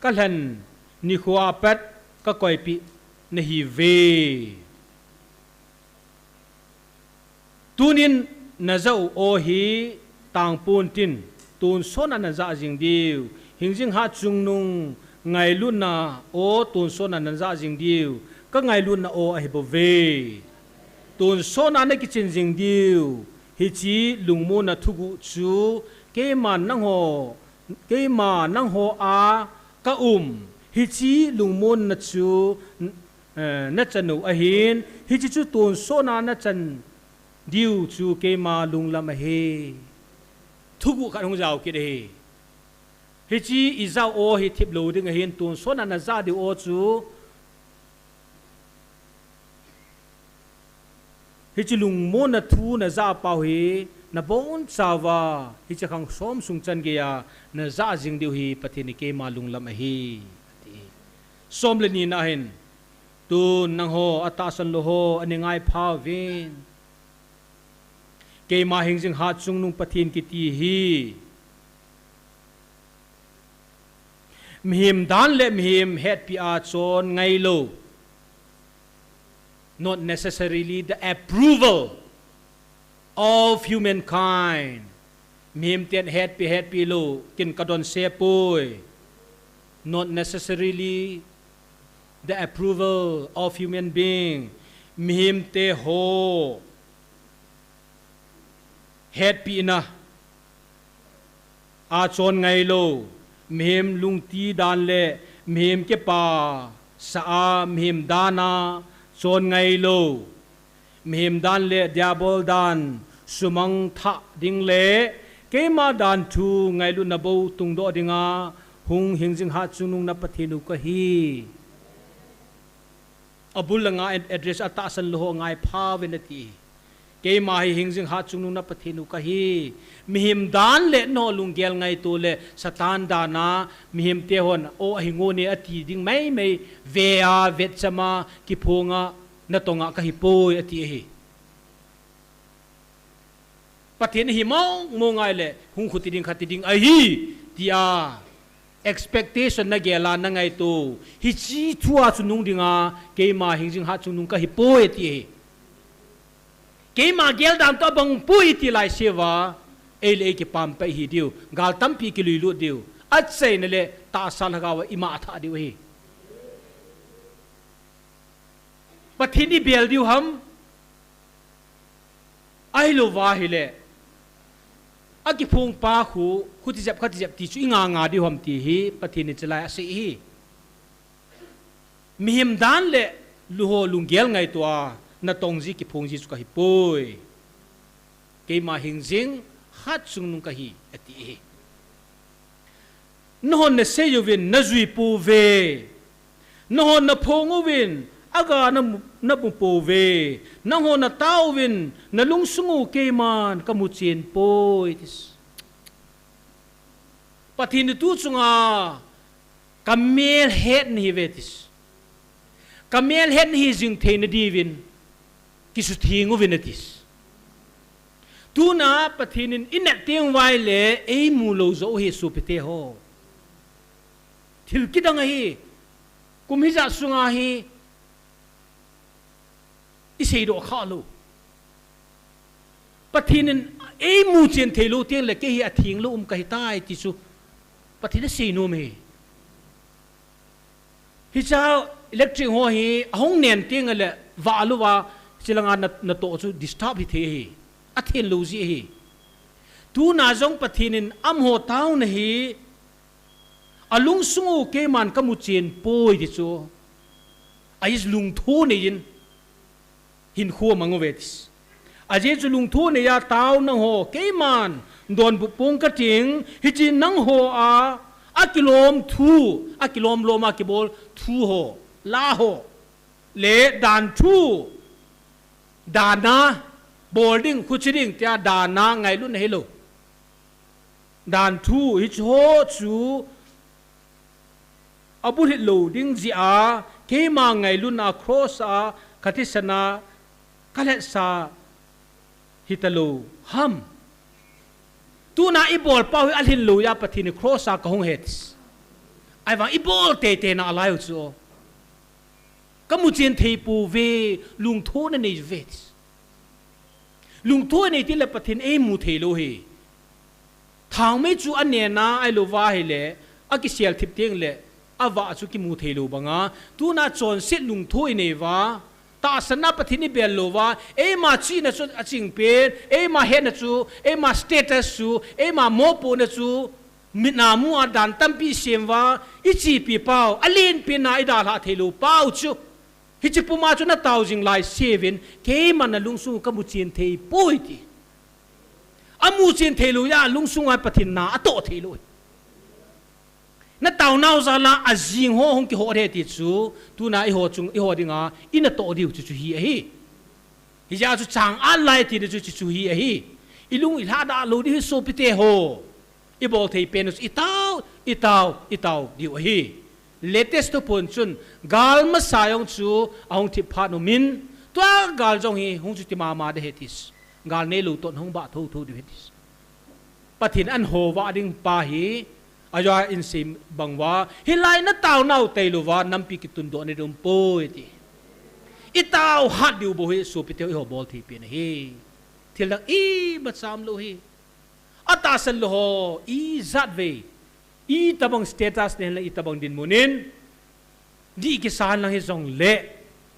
kalhen nikho a pat kakoipeh nahiuve. Tunin najah u o hi tangpon tin, tonsot a najah jing diu. Hingjing hat chungnung ngailutna o tonsot a najah jing diu. Ka ngailutna o ahibouve. Tonsot a nakichen jing diu. Hiche lungmonna thuguh chu keima nangho, keima nangho a ka um. Hiche lungmonna chu, eh, nachan u ahin, hiche chu tonsot a nachan diu chu keima lunglam ahi. Thuguh khat hung jao kit ahi. Hiche ijah o hi thip lou ding ahin, tonsot a najah diu o chu, hiche lungmonna thu najah pau hi, nabonchauva hiche khang som sung chan geiya najah jing diu hi Pathen in keima lunglam ahi, ati. Som le ni na hin, tun nangho atahsan lou ho ana ngai phauvin. Keima hingjing hat chungnung Pathen kiti hi, Mihem dan le mihem hetpi a chon ngailou. Not necessarily the approval of humankind. Mihem ten hetpi, hetpi lou, kin kadon se poi. Not necessarily the approval of human being. Mihem te ho hetpi na a chon ngailou, mihem lungti dan le mihem kipasa a, mihem dan a chon ngailou, mihem dan le diabol dan sumang thah ding le keima dan thu ngailutna bou tungdoh dinga hung hingjing hatchungnung na Pathen u kahi. Abul langa address a tahsan lou ho ngai pha uvin ati. Keima hi hingjing hatchungnung na Pathen u kahi. Mihem dan le nangho lunggel ngaito le Satan dan a mihem te hon o ahi ngon e ati ding maimai ve a vetcham a kiphong a natong a kahi poi ati ahi. Pathen hi mong mong ngai le hung khuti ding khati ding ahi tia expectation na gel a na ngaito. Hiche thu a chu nung dinga keima hingjing hatchungnung kahi poi ati ahi. Keima gel dan toh abang poi ti lai siuva, ei le ei kipam pai hi diu, gal tampi kilui lut diu, achaina le tahsa lhagao a ima thah diu ahi. Pathen i bel diu ham, ahilouva ahile, akiphong pa khu, khuti jep, khati jep ti chu i nga nga diu ham ti hi, Pathen in chalai asei hi. Mihem dan le lu ho lunggel ngaito a, natong ji kiphong ji chu kahi poi. Keima hingjing hatchungnung kahi, ati hi. Nahon nasei uvin, najui pouve. Nahon naphong uvin, aga namu, namu pouve. Nahon natao uvin, nalungsung u keiman kamu chen poi, tis. Pathen in tu chunga, kamel het nahi ve tis. Kamel het nahi jing theina diuvin, kisutheng uvin atis. Tuna Pathen in i nat teng uva ahile, ei mu lou jo u hi sopite ho. Thil kidang ahi, kum hijat sunga hi, i seidoh kha lou. Pathen in ei mu chen thei lou teng le kei hi atheng lou um kahi tai ti chu Pathen in asei nom e. Hiche electric ho hi ahung nen teng le vah lou va, chilanga na, natoh chu disturb hi thei ahi. Athen lou ji ahi. Tuna jong Pathen in amaho taona hi alungsung u keiman kamu chen poi ti chu. Ahi lungtho nei in hinkho amang uve tis. Ajeh chu lungtho nei a tao nangho keiman donbut pong kating, hiche nangho a, akilom thu, akilom lom a kibol thu ho, la ho, le dan thu, dan a bol ding, khuchi ding, tia dan a ngailutna hilou. Dan thu hiche ho chu abulhit lou ding jeh a, keima ngailutna a cross a kathisan a kalhesa hitalou ham. Tuna i bol pau hi alhin lou a Pathen in cross a kahung he tis. Ahivang i bol teitei na alai u chu. Kamu chen thei pouve, lungthona nei uve tis. Lungthona nei teng le Pathen ei mu thei lou hi. Thaomei chu anen a, ahilouva ahile, akisel thip teng le, avah chu kimu thei lou banga, tuna chonset lungtho i nei uva, tahsan a Pathen i bel lou uva, eima chihna chu aching pen, eima hetna chu, eima status chu, eima mopohna chu, mit a mu a dan tampi i sem uva, i chepi pau, alen pen a i dalhah thei lou pau chu. Hiche puma chu na tao jing lai seuvin, keiman na lungsung u kamu chen thei poi ti. Amu chen thei lou a, lungsung a Pathen na atoh thei lou. Na tao nau jal a ajing ho hung kiho de ti chu, tuna eiho chung, eiho dinga, i natoh diu chu chu hi ahi. Hijeh a chu chang a lai tina chu chu chu hi ahi. I lung i lhadah lou diu hi sopite ho. I bol thei pen u chu i tao, i tao, i tao diu ahi. Latest thuphon chun gal masa jong chu ahung thip phat umin, tua gal jong hi hung chuti mama de he tis. Gal neilou toh hung bah thotho diu he tis. Pathen in ahin ho vah ding pa hi Ajeh in sei bang uva, hilai na tao nau tei lou uva, nampi kitundoh na ding um poi ti. I tao hat diu bou hi, sopite ho, i ho bol thei pen ahi. Thil dang ima cham lou hi. A tahsan lou ho, i jat vei, i tabang status nei hen lang, i tabang dinmun in, di kisa lang hi jong le,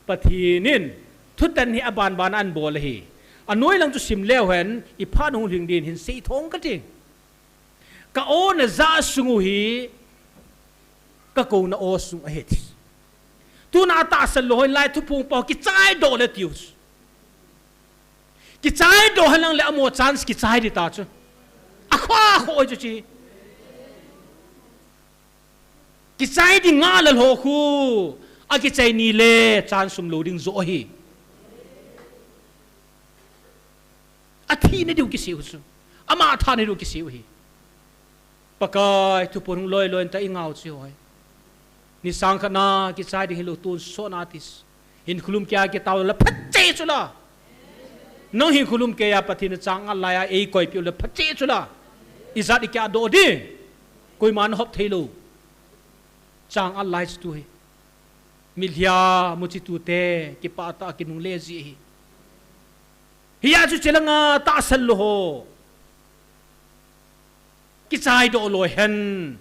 Pathen in, thutan hi aban ban a abol ahi. Anoi lang chu sim leu hen, i phat hung lhing din hin sei thong ka ting. Ka aw na ja sung u hi, ka kouna aw sung ahi ti. Tuna a tahsan lou ho in lai thuphong pa kichai doh le tiu. Kichai doh hen lang le amo chance kichai di ta chu. A kho a kho chu chi. Kichai di nga la lou khu. A kichai ni le chance um lou ding jo ahi. A thi na diu kisei u chu. Ama tha na diu kisei u hi. Pakai thuphon hung loi loi ta i ngau chi hoi. Ni sang khat na kichai ding hilou tun so na tis. Hin khulum kia kitao la phat che chu la. Nang hin khulum ke ya Pathen chang a lai a ei koi piu la phat che chu la. I jat i kia do ding. Koiman hop thei lou. Chang a lai chu tu hi. Milhia muchi tu te kipa ta kinung le ji hi. Hia chu chelanga tahsan lou ho. Kichai doh loi hen.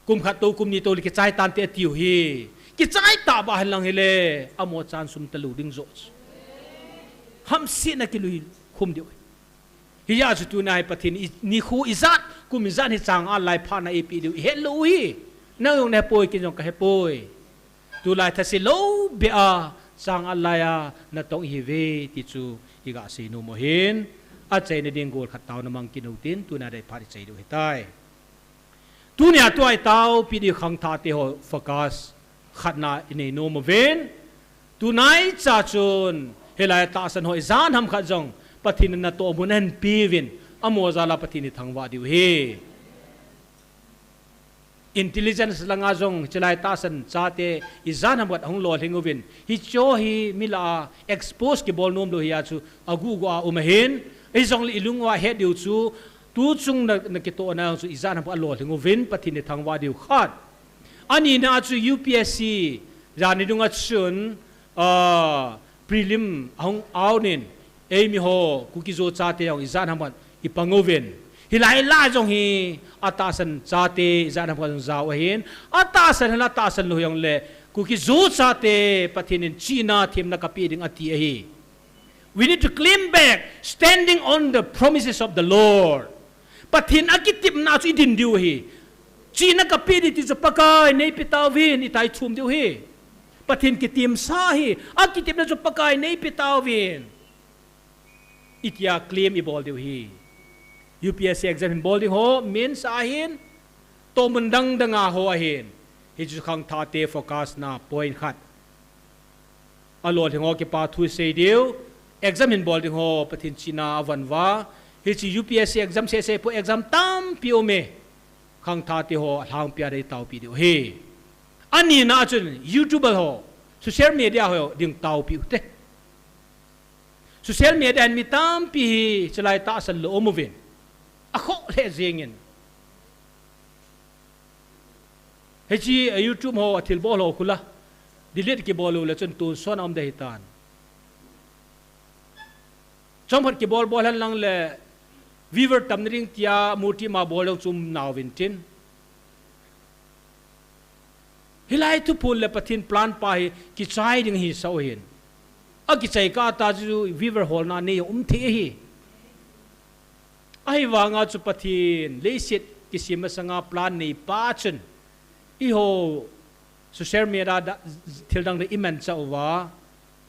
Kum khat to, kum ni to le kichai tan te tiu hi. Kichai ta ba hen lang hile. Amo chance um ta lou ding jo. Hamsina kilui khum diu. Hia chu tuna hi Pathen i, ni khu i jat, kum i jat hi chang a lai pha na i pi diu. I het lou hi. Nang jong na he poi, kin jong ka he poi. Tulai thase lou beh a, chang a lai a, na tong i hi ve, ti chu i ga sei nom u hin, a chaina ding gol khat tao na mang kit u tin, tuna dei phat i chai diu hi tai. Tunia tua i tao, pi di khangthah te ho focus, khat na i nei nom u vin, tunai cha chun, hilai tahsan ho i jan ham khat jong, Pathen na toh mun a hin pi vin, amo jal a Pathen i thangvah diu hi. Intelligence langa jong chilai tahsan chate i jan ham khat hung lolhing uvin. Hicho hi mi lah a expose kibol nom lou hi a chu agu gu a um ahin. Hijong le i lung uva het diu chu tu chung na, na kitoh na chu i jan ham khat lolhing uvin Pathen i thangvah diu khat. Ani na chu U P S C jani dunga chun, ah, prelim ahung out in, eimi ho, Kuki Zo chate jong i jan ham khat i pang uvin. Hilai la jong hi, a tahsan chate i jan ham khat jong jao ahin. A tahsan hen la tahsan lou jong le, Kuki Zo chate Pathen in chihna themna ka pe ding ati ahi. We need to claim back standing on the promises of the Lord. Pathen a kitepna chu i din diu ahi. Chihna ka pe ding ti chu Pakai nei pe tauvin i tai thum diu ahi. Pathen kitemsa hi, a kitepna chu Pakai nei pe tauvin. I tia claim i bol diu ahi. U P S C exam hin bol ding ho, mains a hin, toh mun dang dang a ho ahin. Hichu khangthah te focus na point khat. A lolhing ho kipa thu sei diu, exam hin bol ding ho, Pathen chihna a van uva. Hichi U P S C exam seh seh po exam tampi um e. Khangthah te ho, lhangpi a dei taopi diu ahi. Ani na chun, YouTuber ho, social media ho, ding taopi u te. Social media hin mi tampi hi, chilai tahsan lou um uvin. A kho le jing in. Hichi, eh, YouTube ho, a thil bol ho khu la. Delete kibol u le chun tun son a um dei hi tan. Chomkhat kibol bol hen lang le viewer tam na ding tia murti ma bol dong chu um nau vin tin. Hilai thuphon le Pathen plan pa hi kichai ding hi sa u hin. A kichai kah ta chu viewer holna nei um thei ahi. Ahivanga chu Pathen leiset kisem masanga plan nei pa chun. I ho social media da, thil dang dei i manchah uva,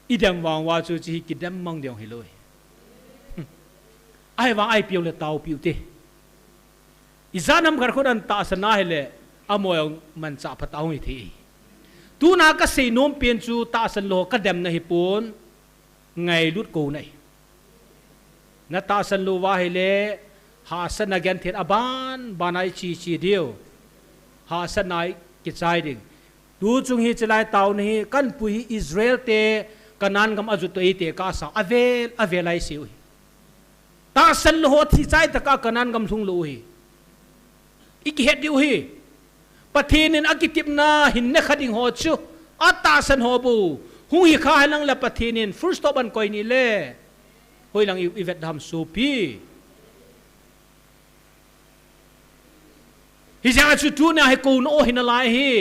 i dem vang uva chu chi hi kidem mang ding hi lou hi. Ahivang ai piu le taopiu te. I jan ham khat khut an tahsan a hile, amo jong manchah phat a hung hi thei. Tuna ka sei nom pen chu tahsan lou ka demna hi pon, ngailut kou na hi. Na tahsan lou uva hile, hahsatna genthei a ban, ban a i chi chi diu. Hahsatna i kichai ding. Tu chung hi chilai taona hi, kan pu hi Israel te, Canaan gam a jot to eite kasa, avel, avel a i sei u hi. Tahsan lou ho thi chai tah a Canaan gam lhung lou u hi. I kihet diu hi. Pathen in akitepna hin ne kha ding ho chu, atahsan ho bou hung hi kha henlang le Pathen in full stop ahin koi ni le, hoilang i, i vet dem sopi. Hijeh a chu tuna hi kouna o hi nalai hi.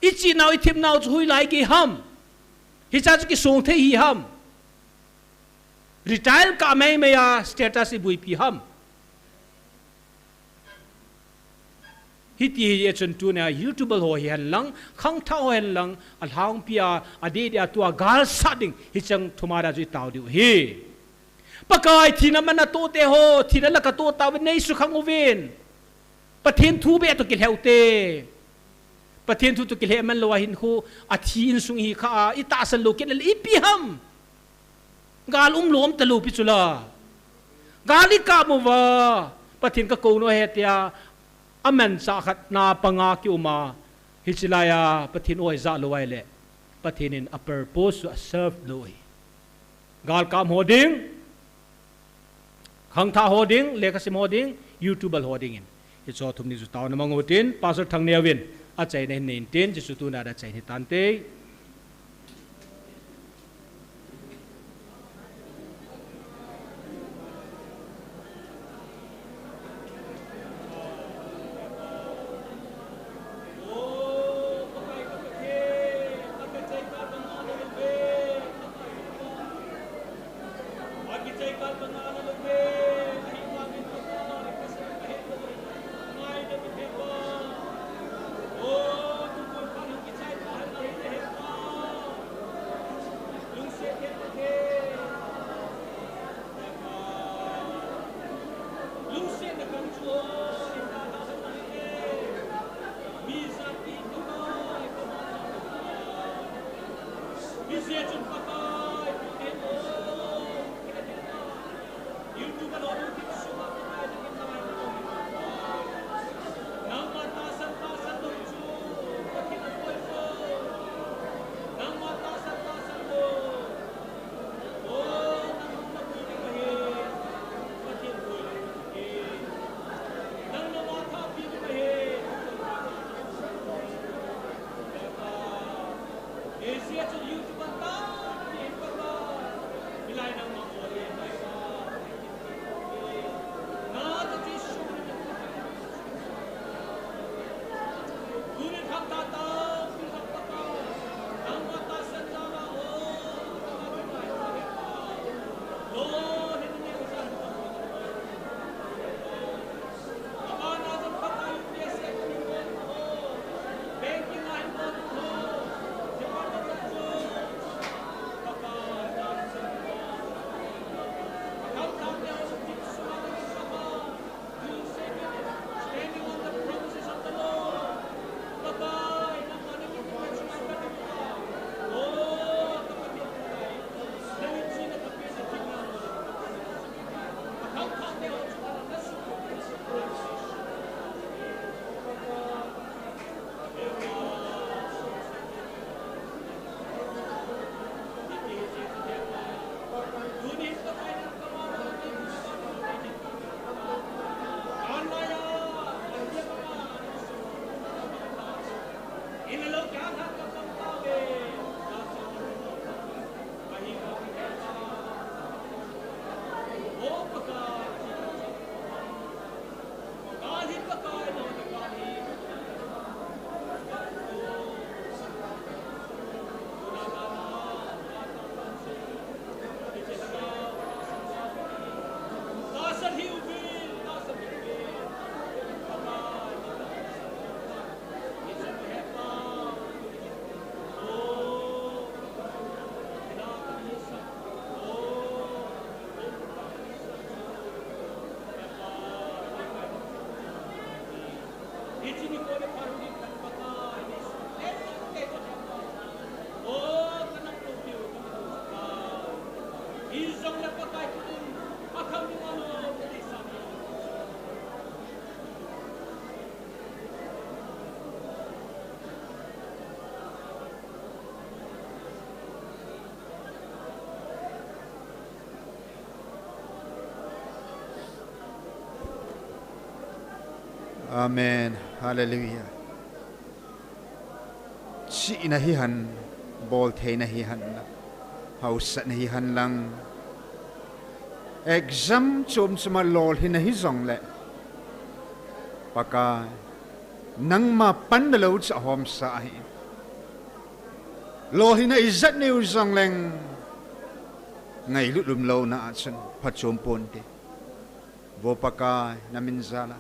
I chinau i thepnau chu hoilai gei ham? Hiche chu kisong thei hi ham? Retire kah meimei a status i buipi ham? Hiti hi a chun tuna YouTuber ho hi henlang, khangthah ho henlang, alhangpi a, adeh deh a tua gal sat ding, hicheng thum a chu i tao diu hi. Pakai, thina man a toh te ho, thina laka toh tauve, nei sukhang uvin. Pathen thu beh toh kilheh ute. Pathen thu toh kilheh man lou a hinkho, athi insung hi kha a, i tahsan lou kit le ipi ham? Gal umlou um talou pi chu la. Gal i kap uva, Pathen ka kouna ahi tia, amanchah khat na panga ki um a, hiche lai a Pathen o i ja lou ahile, Pathen in a purpose chu a serve lou hi. Gal kap ho ding, khangthah ho ding, lekhasim ho ding, YouTuber ho dingin. Hiche ho thum ni chu taona mang utin, Pastor Thangneo in achaina hin nei intin, hiche chu tuna a achaina hi tante. Amen. Hallelujah. Chihna hihen, boltheina hihen, hausatna hihen lang, exam chom choma lolhinna hijongleh, Pakai, nangma panna lou chu ahomsa ahi. Lolhinna ijat neiu jongleng, ngailut umlouna a chun phachom ponte. Vo Pakai, namin jal a,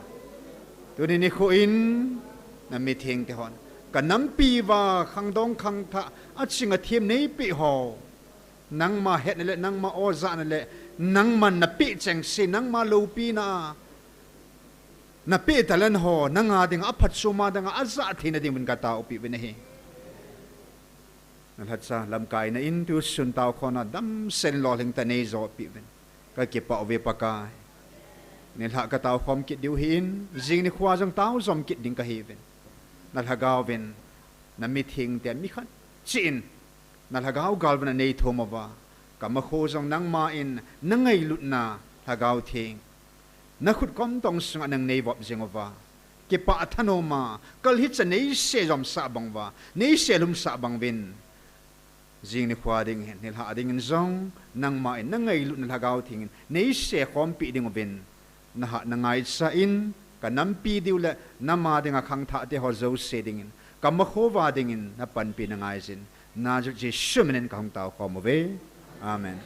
tuni nikho in namithengte hon, kanampi uva khangdong khangthah, aching athem neipeh ho, nangma hetna le nangma ojahna le nangman napeh chengse, nangma loupina a napeh talent ho, nanga dinga, aphachoma dinga ajah theina dinguvin kataopeh uvin ahi. Nalhacha lamkaina in tusun taokhomna damsel in lolhing tah neijopeh uvin kakipah uve Pakai. Nilhah kataokhom kit diu ahin, jing nikhoa jong taojom kit ding kahiuvin, nalhagao vin namithengte mi khat cheh in nalhagao gal vin aneithum uva, kamakho jong nangma in nangailutna, Lhagao Theng, nakhut komtong sunga nang neivop jing uva, kipah thanoma kal hiche neise jomsah bang uva, neise lumsah bang uvin, jing nikhoa ding hin, nilhah dingin jong nangma in nangailutna Lhagao Theng in neise khompeh dinguvin, nahah nangaicha in, kanampi diu le nama dinga khangthahte ho jouse dingin, kamakho uva dingin napanpi nangaijin, Nazareth Jesu minin kahung taokhom uve. Amen.